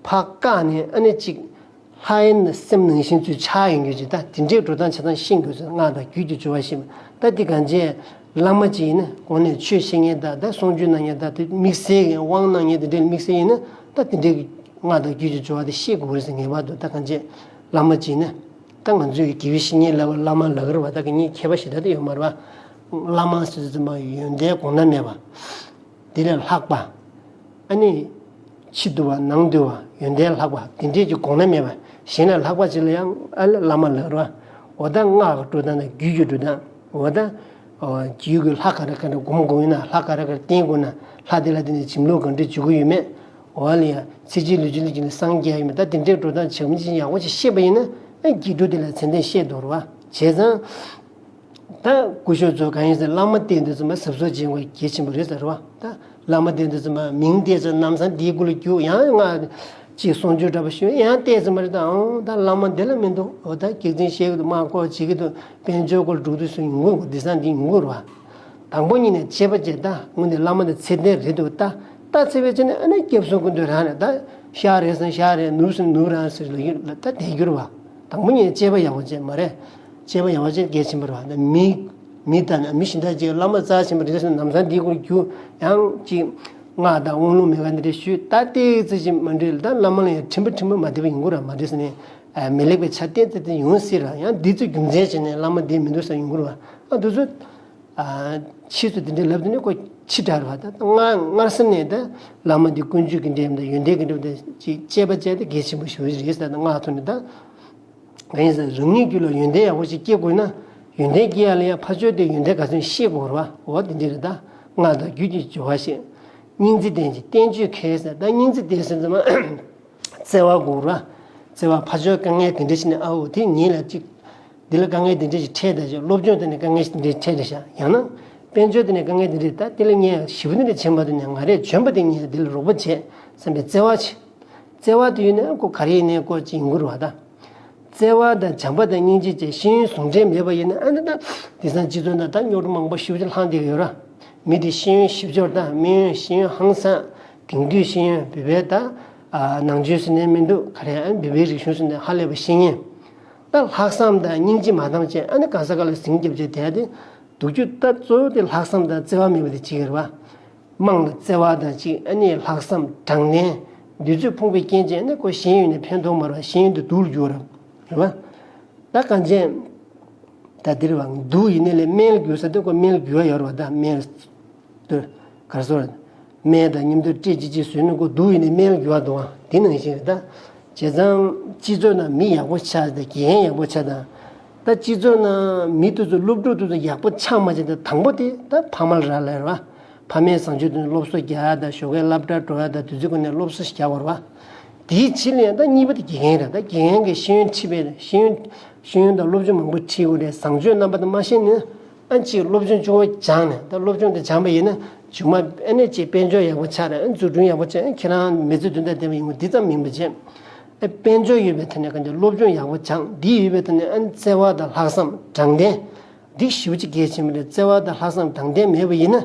ཕར་བཀག་ནས་ཨ་ནི་ཅིག་ལྷའི་སེམས་ནང་བཞིན་ཚུལ་ཆགས་ཡོང་རྒྱུ་ཅིག་ད་དེ་འདྲའི་འགྲོ་སྟངས་ཆ་ཚང་ཤེས་དགོས་ཟེར། སྔགས་དང་རྒྱུད་ཀྱི་སྦྱོར་བ་ཤེས་པ། ད་འདི་གང་ཅི་བླ་མ་ཅིག་ཡིན་ན་གོང་ནས་ཆོས་བཤད་མཁན་དང་ད་གསུང་ཆོས་གནང་མཁན་དང་དེ་དམིགས་བསལ་གྱི་དབང་གནང་མཁན་དེ་འདྲའི་དམིགས་བསལ་ཡིན་ན་ད་དེ་འདྲའི་སྔགས་དང་རྒྱུད་ཀྱི་སྦྱོར་བ་དེ་ཤེས་དགོས་རེད་ཟེར། ངེས་པར་དུ་ད་གང་ཅི་བླ་མ་ཅིག་ཡིན་ན་ད་ང་ཚོའི་དགེ་བའི་བཤེས་གཉེན་ལབ་པ་བླ་མ་ལབ་ཀྱི་རེད་བ། ད་གི་གཉིས་ཁྱད་པར་ཞེ་དྲག་ད་ཡོད་མ་རེད་བ། བླ་མ་ཟེར་ཙམ་པ་ཡོན་ཏན་གོང་ན་མེད་པ། དེ་ལས་ལྷག་པ། ཨ་ནི། ཕྱི་དུ་བ་ནང་དུ་བ་ཡོན་ཏན་ལྷག་པ་དེ་འདྲས་ཀྱི་གོང་ན་མེད་པ། གཞན་ལས་ལྷག་པ་ཅིག་ལ་ཡང་ཨ་ལ་བླ་མ་ལབ་རོ། འོ་ད་སྔགས་ཀྱི་འགྲོ་སྟངས་དང་རྒྱུད་ཀྱི་འགྲོ་སྟངས། འོ་ད། རྒྱུད་ཀྱི་ལྷ་ག་རེ་ག་རེ་སྒོམ་དགོས་ཡོད་ན། ལྷ་ག་རེ་ག་རེ་བསྟེན་དགོས་ན། ལྷ་དེ་ལ་བརྟེན་ནས་བྱིན་རླབས་གང་འདྲས་འཇུག་གི་ཡོད་མེད། འོ་ལ་ཡང་ཚེ་གཅིག་ལུས་གཅིག་ལ་བརྟེན་ནས་སངས་རྒྱས་ཡོད་མེད། ད་དེ་འདྲས་འགྲོ་སྟངས་ཇི་མ་ཇི་བཞིན་ཡག་པོ་ཅིག་ཤེས་པ་ཡིན་ན་ཨ་རྒྱུད་འགྲོ་དེ་ལ་ཚད་ལྡན་ཤེས་འདུག་རོ། བྱས་ཙང་། ད་སྐུ་ཞབས་ཚོ་གང་ཡིན་ཟེར། བླ་མ་བསྟེན་དུས་ཙམ་པ་གཟབ་གཟབ་བྱེད་དགོས་གལ་ཆེན་པོ་རེད་ཟེར་བ། ད་བླ་མ་བསྟེན་དུས་ཙམ་པ་མིང་བལྟས་ཙང་ལམ་སང་འདིའི་སྐོར་ལ་རྒྱུགས། ཡང་ང་ཅིག་གསུང་ཆོས་འདྲ་པོ་ཞུ་ཡང་བལྟས་ཙམ་པ་རེད། ད་ཨང་ད་བླ་མ་འདི་ལ་མི་འདུག་འོ་ད་སྐྱག་རྫུན་བཤད་ཀྱི་འདུག་དམག་སྐོར་བྱེད་ཀྱི་འདུག་དཔལ་འབྱོར་སྐོར་འགྲོ་དུས་སུ་ཡོང་གི་འདི་སང་འདི་ཡོང་གི་རེད་བ། དང་པོ་ཉིད་ནས་དཔྱད་པ་བྱས། ད་དངོས་གནས་བླ་མ་དང་ཚད་ལྡན་རེད་འདུག་ད་ད་ཚད་པའི་ཆ་ནས་ཨ་ནི་སྐྱབས་སུ་མགོན་དུ་རང་རེད། ད་ཤག་རེད་ཟེར་ན་ཤག་རེད། ནུབ་ཟེར་ན་ནུབ་རང་ཟེར་ལ་ཡོད་ལ་ད་དེ་གྱུར་བ། དང་པོ་ཉིད་དཔྱད་པ་ཡག་པོ་བྱས་མ་རེད། དཔྱད་པ་ཡག་པོ་བྱས་གལ་ཆེན་པོ་རེད་བ། ད་མི་མི་ལྟ་ན་མི་གཞན་དག་ཅིག་བླ་མ་རྩ་ཆེན་པོ་རེད་ཟེར་ན་ལམ་སང་འདིའི་སྐོར་རྒྱུགས་ཡང་ཅིག་སྔགས་དང་དབང་ལུང་མེད་པ་འདི་འདྲ་ཞུས། ད་ལྟའི་ཚེ་ཅིག་མ་འགྲིག་ལ་ད་བླ་མ་ལ་ཡང་དྲན་པ་དྲན་པ་མ་བདེ་བ་ཡོང་གི་རེད་བ། མ་འགྲིག་ཟེར་ནས་མི་ལེགས་པའི་ཆ་གཏན་གཏན་གཏན་ཡོང་སྲིད་ར། ཡང་འདི་ཚོ་རྒྱུ་མཚན་བྱས་ནས་བླ་མ་བསྟེན་མི་འདུག་ཟེར་ཡོང་གི་རེད་བ། ཨ་འདི་ཚོ། ཕྱིས་སུ་དེ་འདྲའི་ལབ་དུས་ནི་ཁོ་ཕྱི་དྲགས་རེད་བ། ད་སྔར་སྔར་སེམས་ནས་ད་བླ་མ་འདི་ཀུན་སྤྱོད་ཀྱི་འབྲས་བུ་དང་ཡོན་ཏན་གྱི་འབྲས་བུ་དང་ཅིག་དཔྱད་པ་བྱས་ཏེ་གལ་ཆེན་པོ་ཞེ་པོ་ཅིག་རེད་ཟེར། ད་སྔགས་ཐོག་ནས་ད་གང་ཡིན་ཟེར། རང་ཉིད་རྒྱུད་ལ་ཡོན་ཏན་ཡག་པོ་ཞིག་སྐྱེ་དགོས་ན་ཡོན་ཏན་སྐྱེ་ཡ་ལ་ཡང་ཕར་ཕྱོགས་དེ་ཡོན་ཏན་ག་ཚོད་ཤེས་དགོས་རེད་བ། འོ་དེ་འདྲ་རེད། ད་སྔགས་དང་རྒྱུད་ཀྱི་སྦྱོར་བ་ཤེས། སྙིང་རྗེ་ལྡན་གྱི་བསྟན་བཅོས་མཁས་ཟེར། ད་སྙིང་རྗེ་ལྡན་ཟེར་ཙམ་པ། བརྩེ་བ་དགོས་ར། བརྩེ་བ་ཕར་ཕྱོགས་དཀའ་ངལ་དེ་འདྲ་ཞིག་ནས་ཨ་འོ་དེ་ངེད་ལ་ཅིག་འདི་ལ་དཀའ་ངལ་དེ་འདྲ་ཞིག་འཕྲད་ད་ཅིག་སློབ་སྦྱོང་དེ་ནས་དཀའ་ངལ་དེ་འདྲ་འཕྲད་རེད་ཤག་ཡང་ན་དཔལ་འབྱོར་དེ་ནས་དཀའ་ངལ་དེ་འདྲ། ད་དེ་ལ་ངས་ཞེ་པོ་དེ་འདྲ་བྱེད་མ་ཐུབ་ནས་ང་རས་འཇོན་པ་དེ་ངས་འདི་ལ་རོགས་པ་བྱེད་བསམ་པའི་བརྩེ་བ་ཆེ། བརྩེ་བ་དེ་ཡོད་ན་ཁོ་ག་རེ་ཡིན་ནའི་ཁོ་ཅིག་ཡིན་དགོས་རེད་བ། ད་བརྩེ་བ་དང་བྱམས་པ་དང་སྙིང་རྗེ་བཅས་ཤེས་ཡོན་ཟུང་འབྲེལ་མེད་པ་ཡིན་ན་ཨ་ནི་ད་དེང་སང་སྤྱི་ཚོགས་ནང་ད་རྙོག་དྲ་མང་པོ་ཞེ་པོ་ཅིག་ལྷང་བསྡད་ཀྱི་ཡོད་ར། མི་དེ་ཤེས་ཡོན་ཞིབ་ཕྱོགས་དང་མི་ཡོན་ཤེས་ཡོན་ཧང་སང་དེང་དུས་ཤེས་ཡོན་བོད་པའི་ད་ནང་ཆོས་ཟེར་ནས་མི་འདུག་ག་རེ་ཨ་བོད་པའི་རིག་གཞུང་ཟེར་ནས་ཧ་ལས་པ་ཤེས་མཁན། ད་ལྷག་བསམ་དང་སྙིང་རྗེ་མ་བཏང་བྱས་ཨ་ནི་གང་ས་ག་ལ་ཟིང་རྒྱབ་བྱས་བསྡད་དེ་སྡུག་རྒྱུ་ད་གཙོ་བོ་དེ་ལྷག་བསམ་དང་བརྩེ་བ་མེད་པ་དེ་གཅིག་རེད་བ། དམངས་ལ་བརྩེ་བ་དང་གཅིག་ཨ་ནི་ལྷག་བསམ་དྲང་བདེན་འདི་ཚོས་ཕོངས་པའི་རྐྱེན་བྱས་ཨ་ནི་ཁོ་ཤེས་ཡོན་ནི་ཕན་ཐོགས་མ་རེད་བ། ཤེས་ཡོན་དེ་སྡུག་ལ་འགྱུར་བ་རེད་བ། ད་གང་ཅི། ད་འདིར་བ་སྡུག་ཡིན་ནའི་ལས་སྨན་ལ་འགྱུར་ས་དེ་ཁོ་སྨན་ལ་འགྱུར་བ་ཡོད་རེད་བ། ད་སྨན་དེ་གར་སོ་རེད། སྨན་དང་མཉམ་དུ་སྤྲད་ཅིག་ཅིག་ཟོས་ན་ཁོ་སྡུག་ཡིན་ནའི་སྨན་ལ་འགྱུར་བ་འདུག་བ། དེ་ནང་བཞིན་རེད་ད། བྱས་ཙང་སྤྱི་ཚོགས་ནང་མི་ཡག་པོ་ཆགས་དང་དགེ་རྒན་ཡག་པོ་ཆགས་དང་ ད་སྤྱི་ཚོགས་ནང་མི་དེ་ཚོ་སློབ་ཕྲུག་དེ་ཚོ་ཡག་པོ་ཆགས་མ་བྱས་ཏེ་དང་པོ་དེ་ད་ཕ་མ་ལ་རག་ལས་རེད་བ། ཕ་མས་བཟང་སྤྱོད་དེ་ཚོ་སློབ་གསོ་རྒྱག་ཡ་དང་ཞོགས་ཀའི་སློབ་གྲྭར་འགྲོ་ཡ་དང་དེ་ཚོའི་སྒོ་ནས་སློབ་གསོ་རྒྱག་དགོས་རེད་བ། དེའི་ཕྱི་ལ་ཡང་ད་གཉིས་པ་དེ་དགེ་རྒན་རེད། ད་དགེ་རྒན་གྱིས་ཤེས་ཡོན་ཁྲིད་པའི་ཤེས་ཡོན་ཤེས་ཡོན་དང་སློབ་སྦྱོང་མང་པོ་ཁྲིད་དགོས་རེད། བཟང་སྤྱོད་རྣམ་པ་དེ་མ་ཤེས་ན། ཨ་ཅིག་སློབ་སྦྱོང་བཅུ་པ་སྦྱངས་ནས་ད་སློབ་སྦྱོང་དེ་སྦྱངས་པ་ཡིན་ན་མཇུག་མ་ཨ་ནི་ཅིག་དཔལ་འབྱོར་ཡག་པོ་ཆགས་རེད། ཨ་འཛུགས་སྐྲུན་ཡག་པོ་བྱས། ཨ་ཁྱེད་རང་མི་ཚེ་དོན་དང་ལྡན་པ་ཡོང་གི་འདི་ཙམ་མིན་པ་བྱས། ཨ་དཔལ་འབྱོར་ཡོད་པའི་ཐད་ནས་གང་ཅི་སློབ་སྦྱོང་ཡག་པོ་སྦྱངས། འདི་ཡོད་པའི་ཐད་ནས་ཨ་ནི་བརྩེ་བ་དང་ལྷག་བསམ་དྲང་བདེན་འདི་ཞེ་པོ་ཅིག་གལ་ཆེན་པོ་རེད། བརྩེ་བ་དང་ལྷག་བསམ་དྲང་བདེན་མེད་པ་ཡིན་ན་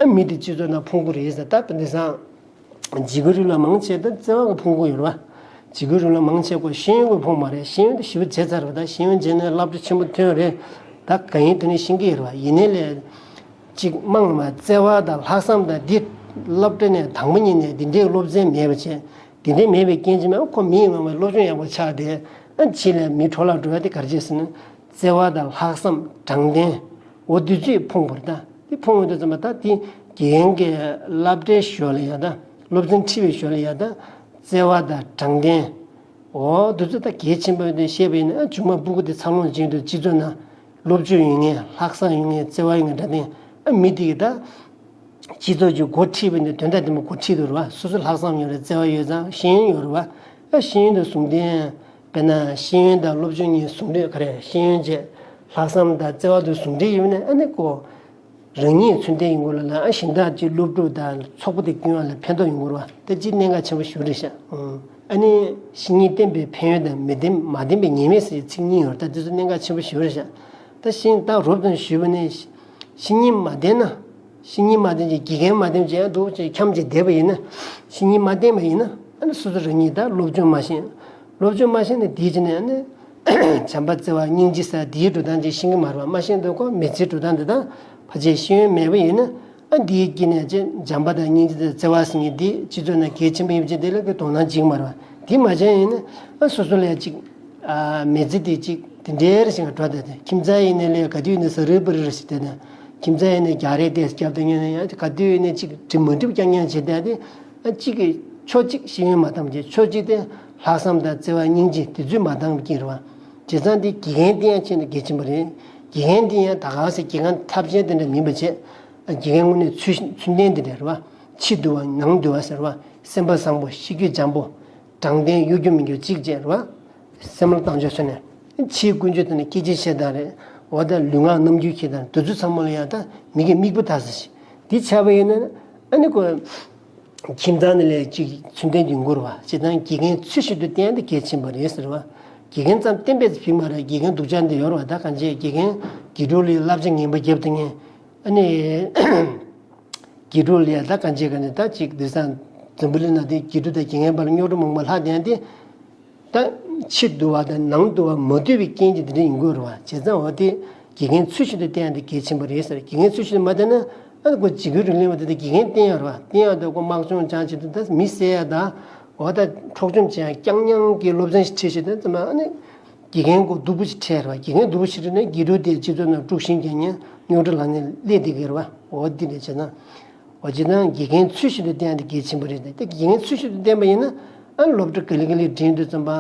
ཨ་མི་དེ་སྤྱི་ཚོགས་ནང་ཕུང་པོ་རེད་ཟེར། ད་དཔེ་འདི་སང་འཇིགས་སྐུལ་རིགས་ལ་མང་ཆེ་ད་བརྩེ་བ་གི་ཕུང་པོ་ཡོད་རེད་བ། འཇིགས་སྐུལ་རིགས་ལ་མང་ཆེ་ཁོ་ཤེས་ཡོན་གི་ཕུང་པོ་མ་རེད། ཤེས་ཡོན་དེ་ཞེ་པོ་བྱས་ཚར་བ། ད་ཤེས་ཡོན་བྱས་ནས་སློབ་གྲྭ་ཆེན་པོ་ཐོན་རེད། ད་གང་ཡིན་དེ་ནས་ཤེས་ཀྱི་ཡོད་རེད་བ། ཡིན་ནའི་ལས་ཅིག་དམངས་ལ་བརྩེ་བ་དང་ལྷག་བསམ་དང་འདི་སློབ་གྲྭ་ནས་དང་པོ་ཉིད་ནས་འདི་འདྲའི་སློབ་ཚན་མེད་པ་བྱས། འདི་འདྲའི་མེད་པའི་རྐྱེན་གྱིས་མ་ཁོ་མི་ཡི་ངོ་མ་སློབ་སྦྱོང་ཡག་པོ་ཆགས་ཏེ་ཨ་ཕྱི་ལ་མི་འཕྲོ་བརླག་འགྲོ་ཡ་དེ་ག་རེ་བྱས་ཟེར་ན་བརྩེ་བ་དང་ལྷག་བསམ་དྲང་བདེན། འོ་དེ་ཚོའི་ཕུང་པོ་རེད། ད་དེ་ཕུང་པོ་དེ་ཚང་མ་ད་དེ་དགེ་རྒན་གྱི་སློབ་གྲྭའི་ཞོར་ལ་ཡ་ད་སློབ་ཚན་ཁྲིད་པའི་ཞོར་ལ་ཡ་ད་བརྩེ་བ་དང་དྲང་བདེན། འོ་དེ་ཚོ་ད་གལ་ཆེན་པོ་དེ་ཤེས་པ་ཡིན་ན་ཨ་མཇུག་མ་སྤུ་གུ་དེ་འཚར་ལོངས་བྱེད་དུས་སྤྱི་ཚོགས་ནང་སློབ་སྦྱོང་ཡོད་མཁན། ལྷག་བསམ་ཡོད་མཁན། བརྩེ་བ་ཡོད་མཁན་འདྲ་དེ་ཨ་མི་དེ་གི་ད། སྤྱི་ཚོགས་ཀྱི་འགོ་ཁྲིད་པ་ནི་དོན་དག་ལྡན་པ་འགོ་ཁྲིད་དགོས་རེད་བ། སོ་སོ་ལྷག་བསམ་ཡོད་རེད། བརྩེ་བ་ཡོད་ཙང་ཤེས་ཡོན་ཡོད་རེད་བ། ཨ་ཤེས་ཡོན་དང་ཟུང་ལྡན། དཔེར་ན་ཤེས་ཡོན་དང་སློབ་སྦྱོང་གཉིས་ཟུང་འབྲེལ་ག་རེ་ཤེས་ཡོན་བཅས་ལྷག་བསམ་དང་བརྩེ་བ་དང་ཟུང་འབྲེལ་ཡོད་ན་ཨ་ནི་ཀོ་རང་ཉིད་ཚུལ་ལྡན་ཡོང་གི་རེད་ལ་ཨ་གཞན་དག་ཅིག་སློབ་ཕྲུག་དང་ཚོགས་པ་དེ་ཀུན་ཡོང་ལ་ཕན་ཐོགས་ཡོང་གི་རེད་བ། ད་ཅིག་གནད་འགག་ཆེན་པོ་ཞིག་རེད་ཤག་ཨ་ནི་བཤེས་གཉེན་བསྟེན་པའི་ཕན་ཡོན་དང་མི་བསྟེན་མ་བསྟེན་པའི་ཉེས་དམིགས་ཟེར་ཚིག་གཉིས་ཡོད་རེད། ད་དེ་ཚོ་གནད་འགག་ཆེན་པོ་ཞིག་རེད་ཤག་ད་བཤེས་གཉེན་ད་རོབ་ཙམ་ཞུས་པ་ནི་བཤེས་གཉེན་མ་བསྟེན་ན། བཤེས་གཉེན་མ་བསྟེན་ཅིང་དགེ་རྒན་མ་བསྟེན་ཅིང་ཡང་འདུག་ཅེས་འཁྱམས་ཅིང་བསྡད་པ་ཡིན་ན། བཤེས་གཉེན་མ་བསྟེན་པ་ཡིན་ན་ཨ་ནི་སོ་སོ་རང་ཉིད་ད་སློབ་སྦྱོང་མ་ཤེས། སློབ་སྦྱོང་མ་ཤེས་ནས་དེའི་རྗེས་ནས་ཨ་ནི་བྱམས་པ་བརྩེ་བ་སྙིང་རྗེ་ཟེར་དེའི་འགྲོ་སྟངས་ཅིག་ཤེས་ཀྱི་མ་རེད་བ། མ་ཤེས་འདུག་གོ་མི་ཚེའི་འགྲོ་སྟངས་འདི་དག་ཕལ་ཆེར་ཤེས་ཡོན་མེད་པ་ཡིན་ན་ཨ་འདིའི་དཀྱིལ་ནས་ཅེ་བྱམས་པ་དང་སྙིང་རྗེ་དང་བརྩེ་བ་ཟེར་མཁན་འདི་སྤྱི་ཚོགས་ནང་གལ་ཆེན་པོ་ཡིན་པ་ཅིག་དེ་ལ་གི་དོ་སྣང་བྱེད་ཀྱི་མ་རེད་བ། དེ་མ་བྱས་ཡིན་ན་ཨ་སོ་སོ་ལ་ཡ་ཅིག་ཨ་མི་ཚེ་དེ་གཅིག་དེ་འདྲའི་རེ་ཞིག་འགྲོ་བསྡད་དེ། ཁྱིམ་ཚང་ཡིན་ནའི་ལས་ག་དུས་ཡིན་ནའི་ཟ་རི་འབུ་རི་རེ་ཞིག་བསྡད་དེ། ཁྱིམ་ཚང་ཡིན་ནའི་རྒྱག་རེས་དེ་རྒྱབ་དེ་ངན་ཡང་ག་དུས་ཡིན་ནའི་གཅིག་དྲི་མ་འགྲིག་རྐྱང་རྐྱང་བྱེད་བསྡད་དེ། ཨ་གཅིག་གིས་ཕྱོགས་གཅིག་ཤེས་ཡོན་མ་འདང་བ་བྱས། ཕྱོགས་གཅིག་དེ་ལྷག་བསམ་དང་བརྩེ་བ་སྙིང་རྗེ་དེ་ཚོས་མ་འདང་བ་ཀྱིན་རེད་བ། བྱས་ཙང་དེ་དགེ་རྒན་དེ་ཡང་ཆེས་ནས་གལ་ཆེན་པོ་རེད། དགེ་རྒན་དེ་ཡང་ད་ག་སེ་དགེ་རྒན་ཐབས་ཆེན་དེ་འདྲ་མིན་པ་བྱས། ཨ་དགེ་རྒན་དངོས་གནས་ཚུལ་ཚུལ་ལྡན་དེ་འདྲ་རེད་བ། ཕྱི་དུལ་བ་ནང་དུལ་བ་ཟེར་བ། སེམས་པ་བཟང་པོ། གཤིས་རྒྱུད་འཇམ་པོ། དྲང་བདེན། གཡོ་སྒྱུ་མི་སྒྱུ་གཅིག་བྱས་རེད་བ། སེམས་ལ་བཏང་ཆོག་ཚོད་ནས། ཕྱིའི་ཀུན་སྤྱོད་དེ་ནི་སྐད་ཆ་བཤད་སྟངས་རེད། འོ་ད་ལུས་ངག་རྣམ་འགྱུར་འཁྱེར་སྟངས་དེ་ཚོ་ཚང་མ་ལ་ཡང་ད་མི་གི་མིག་དཔེ་ལྟ་ས་ཞིག་འདི་ཆགས་པ་ཡིན་ན་ཨ་ནི་ཀོ་ཁྱིམ་ཚང་ནི་ལས་ཅིག་ཚུལ་ལྡན་གྱི་འགུར་བ་བྱེད་སྟངས་དགེ་རྒན་ཚུལ་བཞིན་དུ་བསྟེན་ཡ་འདི་གལ་ཆེན་པོ་རེད་ཟེར་བ། དགེ་རྒན་ཙམ་བསྟེན་པས་ཕིག་མ་རེད། དགེ་རྒན་སྡུག་ཅག་འདི་ཡོད་རེད་བ། ད་གང་བྱས་དགེ་རྒན་དགེ་ཕྲུག་ལ་བསླབ་བྱ་ངན་པ་བརྒྱབ་སྟེ་ངས་ཨ་ནི། དགེ་ཕྲུག་ལ་ཡ་ད་གང་བྱེད་ག་ནས་ད་ཅིག་དེང་སང་འཛམ་བུ་གླིང་ནང་དེ་དགེ་ཕྲུག་དང་དགེ་རྒན་བར་རྙོག་དྲ་མང་པོ་ལྷག་བསྡད་ཡ་དེ། ད་ཕྱི་དུལ་བ་དང་ནང་དུལ་བ་མ་དུལ་བའི་རྐྱེན་གྱིས་དེ་འདྲ་ཡིན་དགོས་རེད་བ། བྱས་ཙང་འོ་དེ་དགེ་རྒན་ཚུལ་བཞིན་དུ་བསྟེན་ཡ་དེ་གལ་ཆེན་པོ་རེད་ཟེར། དགེ་རྒན་ཚུལ་བཞིན་དུ་མ་བསྟེན་ན་ཨ་ཁོ་འཇིགས་སྐུལ་རིང་ལུགས་པ་དེ་དགེ་རྒན་བསྟེན་ཡ་རེད་བ། བསྟེན་ཡ་དེ་ཁོ་དམག་སྦྱོང་སྦྱང་བྱེད་དུས་ད་མི་བསད་ཡ་དང་འོ་ད་འཕྲོག་བཅོམ་བྱེད་ཡ་རྐྱང་རྐྱང་གི་སློབ་ཚན་ཞིག་ཁྲིད་བྱེད་དུས་ཙམ་ཨ་ནི། དགེ་རྒན་ཁོ་སྡུག་པོ་ཞིག་འཕྲད་རེད་བ། དགེ་རྒན་སྡུག་པོ་ཞིག་འཕྲད་ནས་དགེ་ཕྲུག་དེ་སྤྱི་ཚོགས་ནང་དཀྲུག་ཤིང་རྒྱག་མཁན་རྙོག་དྲ་ལངས་མཁན་སླེབས་བསྡད་ཀྱི་རེད་བ། འོ་འདི་འདྲ་བྱས་ན། འོ་བྱས་ཙང་དགེ་རྒན་ཚུལ་བཞིན་དུ་བསྟེན་ཡ་དེ་གལ་ཆེན་པོ་རེད། ད་དགེ་རྒན་ཚུལ་བཞིན་དུ་བསྟེན་པ་ཡིན་ན་ཨ་སློབ་གྲྭ་ག་ལེ་ག་ལེ་འགྲིམ་དུས་ཙམ་པ་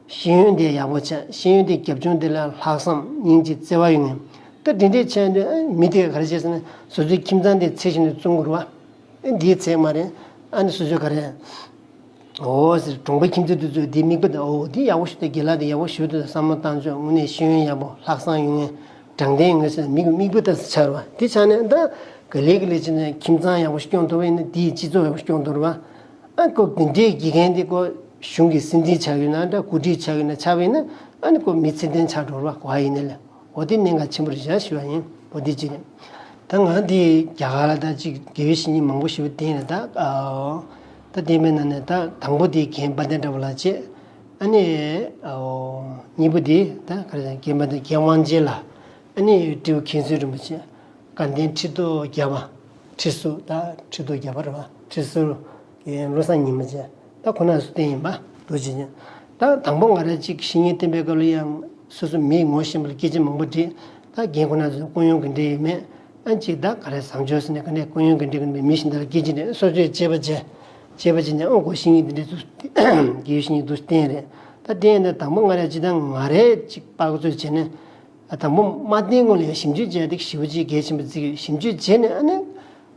ཤེས་ཡོན་དེ་ཡག་པོ་ཆགས། ཤེས་ཡོན་དེ་རྒྱབ་ལྗོངས་དེ་ལ་ལྷག་བསམ་སྙིང་རྗེ་བརྩེ་བ་ཡོད་མཁན་ད་འདི་འདྲས་ཆགས་དུས་ཨ་མི་དེ་ག་རེ་བྱས་ཟེར་ན་སོ་སོའི་ཁྱིམ་ཚང་དེ་ཚད་བཞིན་དུ་བཙོང་དགོས་རེད་བ། ཨ་འདིའི་ཚད་མ་རེད། ཨ་ནི་སོ་སོའི་ག་རེ། འོ་ཟེར་གྲོང་པའི་ཁྱིམ་མཚེས་དེ་ཚོས་འདི་མིག་དཔེ་དང་འོ་འདི་ཡག་པོ་ཞིག་འདུག་དགེ་ལགས་འདི་ཡག་པོ་ཞིག་འདུག་བསམ་བློ་བཏང་ཆོག་དངོས་གནས་ཤེས་ཡོན་ཡག་པོ་ལྷག་བསམ་ཡོད་མཁན་དྲང་བདེན་ཡོད་མཁན་ཟེར་མིག་མིག་དཔེ་ལྟ་ས་ཆགས་རེད་བ། དེ་ཆགས་ནས་ད་ག་ལེ་ག་ལེ་བྱས་ནས་ཁྱིམ་ཚང་ཡག་པོ་ཞིག་སྐྱོང་ཐུབ་པ་ཡིན་ན་དེ་ཡིས་སྤྱི་ཚོགས་ཡག་པོ་ཞིག་སྐྱོང་ཐུབ་རེད་བ། ཨ་ཁོ་འདི་འདྲའི་དགེ་རྒན་འདི་ཁོ་གཞུང་གི་སྲིད་འཛིན་ཆགས་ཡོད་ན་འདྲ་འགོ་ཁྲིད་ཆགས་ཡོད་ན་ཆགས་པ་ཡིན་ན་ཨ་ནི་ཁོ་མི་ཚེ་བརྟན་ཆགས་འགྲོ་རེད་བ། གོ་བ་ཡིན་ན་ལས། འོ་དེ་གནད་འགག་ཆེན་པོ་རེད་བཞག་ཞུ་བ་ཡིན། འོ་དེ་གཅིག་རེད། ད་ང་འདི་རྒྱ་གར་ལ་ད་ཅིག་དགེ་བའི་བཤེས་གཉེན་མང་པོ་ཞིག་བསྟེན་ནས་ད་ཨ་ད་བསྟེན་པའི་ནང་ནས་ད་དང་པོ་དེ་རྒན་དཔལ་ལྡན་གྲགས་པ་ལགས་བྱས། ཨ་ནི་ཨ་གཉིས་པ་དེ་ད་ག་རེ་རྒན་དཔལ་ལྡན་རྒན་དབང་རྒྱལ་ལགས། ཨ་ནི་སྤྲེའུ་མཁན་ཟུར་རིན་པོ་ཆེ། དགའ་ལྡན་ཁྲི་ཐོག་བརྒྱ་པ། ཁྲི་ཟུར་ད་ཁྲི་ཐོག་བརྒྱ་པ་རེད་བ། ཁྲི་ཟུར་རྒན་བློ་བཟང་ཉི་མ་བྱས། ད་ཁོ་ན་སུ་བསྟེན་ཡིན་པ་འདུག་ཅེས། ད་དང་པོ་ང་རང་གཅིག་བཤེས་གཉེན་བསྟེན་པའི་སྐབས་ལ་ཡང་སོ་སོ་མི་ངོ་ཤེས་པ་ལ་སྐད་ཆ་མང་པོ་དྲིས། ད་རྒན་ཁོ་ན་ཚོས་སྐུ་ཡོན་ག་འདྲ་ཡོད་མེད། ཨ་ཅིག་ད་ག་རེ་བཟང་སྤྱོད་ཟེར་ནས་ག་འདྲ་སྐུ་ཡོན་ག་འདྲ་ག་འདྲ་མི་བཞིན་དུ་སྐད་ཆ་དྲིས། སོ་སོས་དཔྱད་པ་བྱས། དཔྱད་པ་བྱས་ནས་ཨོ་གོ་བཤེས་གཉེན་འདི་འདྲ་ཚོ་དགེ་བའི་བཤེས་གཉེན་འདུག་བསྟེན་རེད། ད་བསྟེན་ནས་དང་པོ་ང་རང་གཅིག་ད་ང་རས་གཅིག་པགས་ཚོད་བྱས་ནས། ད་དང་པོ་མ་བསྟེན་སྔོན་ལ་ཡང་ཞིབ་འཇུག་བྱས་ཏེ་ཞེ་པོ་ཅིག་གལ་ཆེན་པོ་བརྩི་གི་ཡོད། ཞིབ་འཇུག་བྱས་ནས་ཨ་ནི།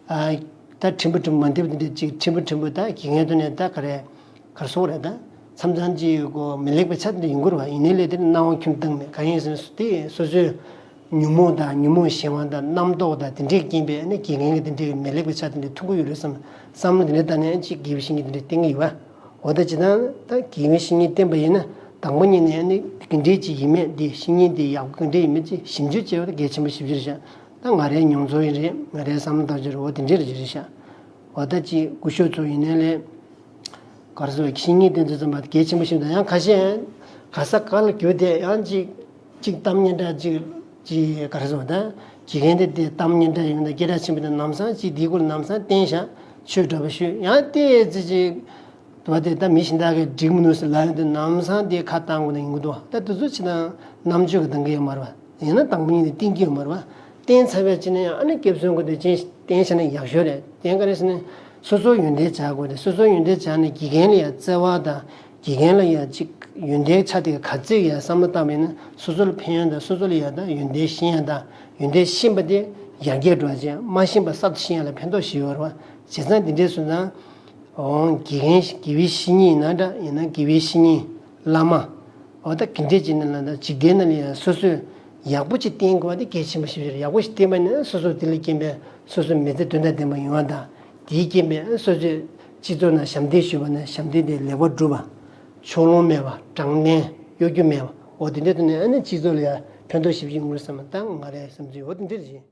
ཨ། ད་ཕྲན་བུ་ཕྲན་བུ་མ་འདེབས་དེ་འདྲ་ཅིག་ཕྲན་བུ་ཕྲན་བུ་ད་དགེ་རྒན་དུ་ནས་ད་ག་རེ་ག་རེ་ཟེར་དགོས་རེད། ད་མཚམས་མཚམས་ཅིག་གོ་མི་ལེགས་པའི་ཆ་དེ་འདྲ་ཡོང་གི་རེད་བ། ཡིན་ནའི་ལས་དེ་སྣང་བ་ཁྱོན་བཏང་མེད། གང་ཡིན་ཟེར་ན་དེ་སོ་སོའི་ཉོན་མོངས་དང་ཉོན་མོངས་གཞན་དབང་དང་རྣམ་རྟོག་དང་དེ་འདྲས་རྐྱེན་པས་ཨ་ནི་དགེ་རྒན་གྱི་དེ་འདྲས་མི་ལེགས་པའི་ཆ་དེ་འདྲ་མཐོང་གི་ཡོད་རེད་བསམ། བསམ་བློ་དེ་འདྲ་བཏང་ནས་ཨ་ཅིག་དགེ་བའི་བཤེས་གཉེན་དེ་འདྲས་བསྟེན་གི་ཡོད་བ། འོ་ད་ཇི་ལྟར་ད་དགེ་བའི་བཤེས་གཉེན་བསྟེན་པ་ཡིན་ན་དང་པོ་ཉིད་ནས་ཨ་ནི་ག་འདྲས་ཅིག་ཡིན་མིན་དེ། བཤེས་གཉེན་དེ་ཡག་པོ་ག་འདྲས་ཡིན་མིན་ཅིག་ཞིབ་འཇུག་བྱས་པ་དེ་གལ་ཆེན་པོ་ཞེ་པོ་ཅིག་རེད་ཤག་ད་ང་རའི་མྱོང་ཚོར་ཡིན་རེད། ང་རའི་བསམ་བློ་བཏང་ཕྱིར་འོ་དེ་འདྲས་རེད་ཤག་འོ་ད་ཅིག་སྐུ་ཞབས་ཚོ་ཡིན་ནའི་ལས། ག་རེ་ཟེར་བ། བཤེས་གཉེན་བསྟེན་དུས་ཙམ་པ་གལ་ཆེན་པོ་ཞིག་དང་། ཡང་ཁ་ཤས་ག་ས་ག་ལ་གྱུར་ཏེ་ཡང་ཅིག་ཅིག་གཏམ་སྙན་གྲགས་ཅིག་ཅིག་ག་རེ་ཟེར་བ། ད་དགེ་རྒན་དེ་དེ་གཏམ་སྙན་གྲགས་ཡོད་ན་སྐད་གྲགས་ཆེན་པོ་དེ་ལམ་སང་ཅིག་དེའི་སྐོར་ལམ་སང་བསྟན་ཤག་ཆོས་འདྲ་པོ་ཞུས། ཡང་དེ་ཙི་ཅིག་དུ་བ་དེ་ད་མི་གཞན་དག་གིས་འགྲིག་མི་འདུག་ཟེར་ལབ་ཡོང་དུས་ལམ་སང་དེ་ཁ་བཏང་དགོས་ན་ཡོང་གི་འདུག་ད་དེ་ཚོ་ཅི་དང་རྣམ་དཔྱོད་ཀྱི་གདེང་ག་ཡོད་མ་རེད་བ། ཡིན་ན་དང་པོ་ཉིད་ནས་བསྟེན་གྱི་ཡོད་མ་རེད་བ། བསྟེན་ཚར་བའི་རྗེས་ནས་ཡང་ཨ་ནི་སྐྱབས་སོན་གྱི་དུས་ཆེན་བསྟེན་བྱས་ན་ཡག་ཤོས་རེད། བསྟེན་ག་རེ་ཟེར་ན། སོ་སོ་ཡོན་ཏན་སྦྱང་དགོས་ཏེ། སོ་སོ་ཡོན་ཏན་སྦྱངས་ནས་དགེ་རྒན་ལ་ཡང་བརྩེ་བ་དང་། དགེ་རྒན་ལ་ཡང་ཅིག་ཡོན་ཏན་ཆ་དེ་ག་ཚད་ཡང་བསམ་བློ་བཏང་བ་ཡིན་ན་སོ་སོ་ལ་ཕན་ཡོན་དང་། སོ་སོ་ལ་ཡང་ད་ཡོན་ཏན་ཤེས་ཡ་དང་། ཡོན་ཏན་ཤེས་པ་དེ་ཡར་རྒྱས་འགྲོ་བྱས། མ་ཤེས་པ་གསར་དུ་ཤེས་ཡ་ལ་ཕན་ཐོགས་ཤིག་ཡོད་རེད་བ། བྱས་ཙང་འདི་འདྲས་སོང་ཙང་། འོ་དགེ་རྒན་དགེ་བའི་བཤེས་གཉེན་ཡིན་ན་འདྲ། ཡིན་ན་དགེ་བའི་བཤེས་གཉེན་བླ་མ། འོ་ད་ག་འདྲས་ཅིག་ནང་ལ་ད་འཇིག་རྟེན་ནང་ལ་ཡང་སོ་སོས་ཡག་པོ་ཅིག་བསྟེན་དགོས་པ་དེ་གལ་ཆེན་པོ་ཞིག་རེད། ཡག་པོ་ཞིག་བསྟེན་པ་ནི་སོ་སོ་དེ་ལ་རྐྱེན་པས་སོ་སོའི་མི་ཚེ་དོན་དང་ལྡན་པ་ཡོང་བ་དང་། དེའི་རྐྱེན་པས་སོ་སོའི་སྤྱི་ཚོགས་ནང་ཞབས་འདེགས་ཞུས་པ་ན་ཞབས་འདེགས་དེ་ལེགས་པར་འགྲུབ་པ། ཕྱོགས་ལྷུང་མེད་པ། དྲང་བདེན། གཡོ་སྒྱུ་མེད་པ། འོ་དེ་འདྲའི་ཐོག་ནས་ཨ་ནི་སྤྱི་ཚོགས་ལ་ཡང་ཕན་ཐོགས་ཞེ་པོ་ཅིག་ཡོང་གི་རེད་བསམ། ད་ང་རའི་བསམ་ཚུལ་འོ་དེ་འདྲ་རེད།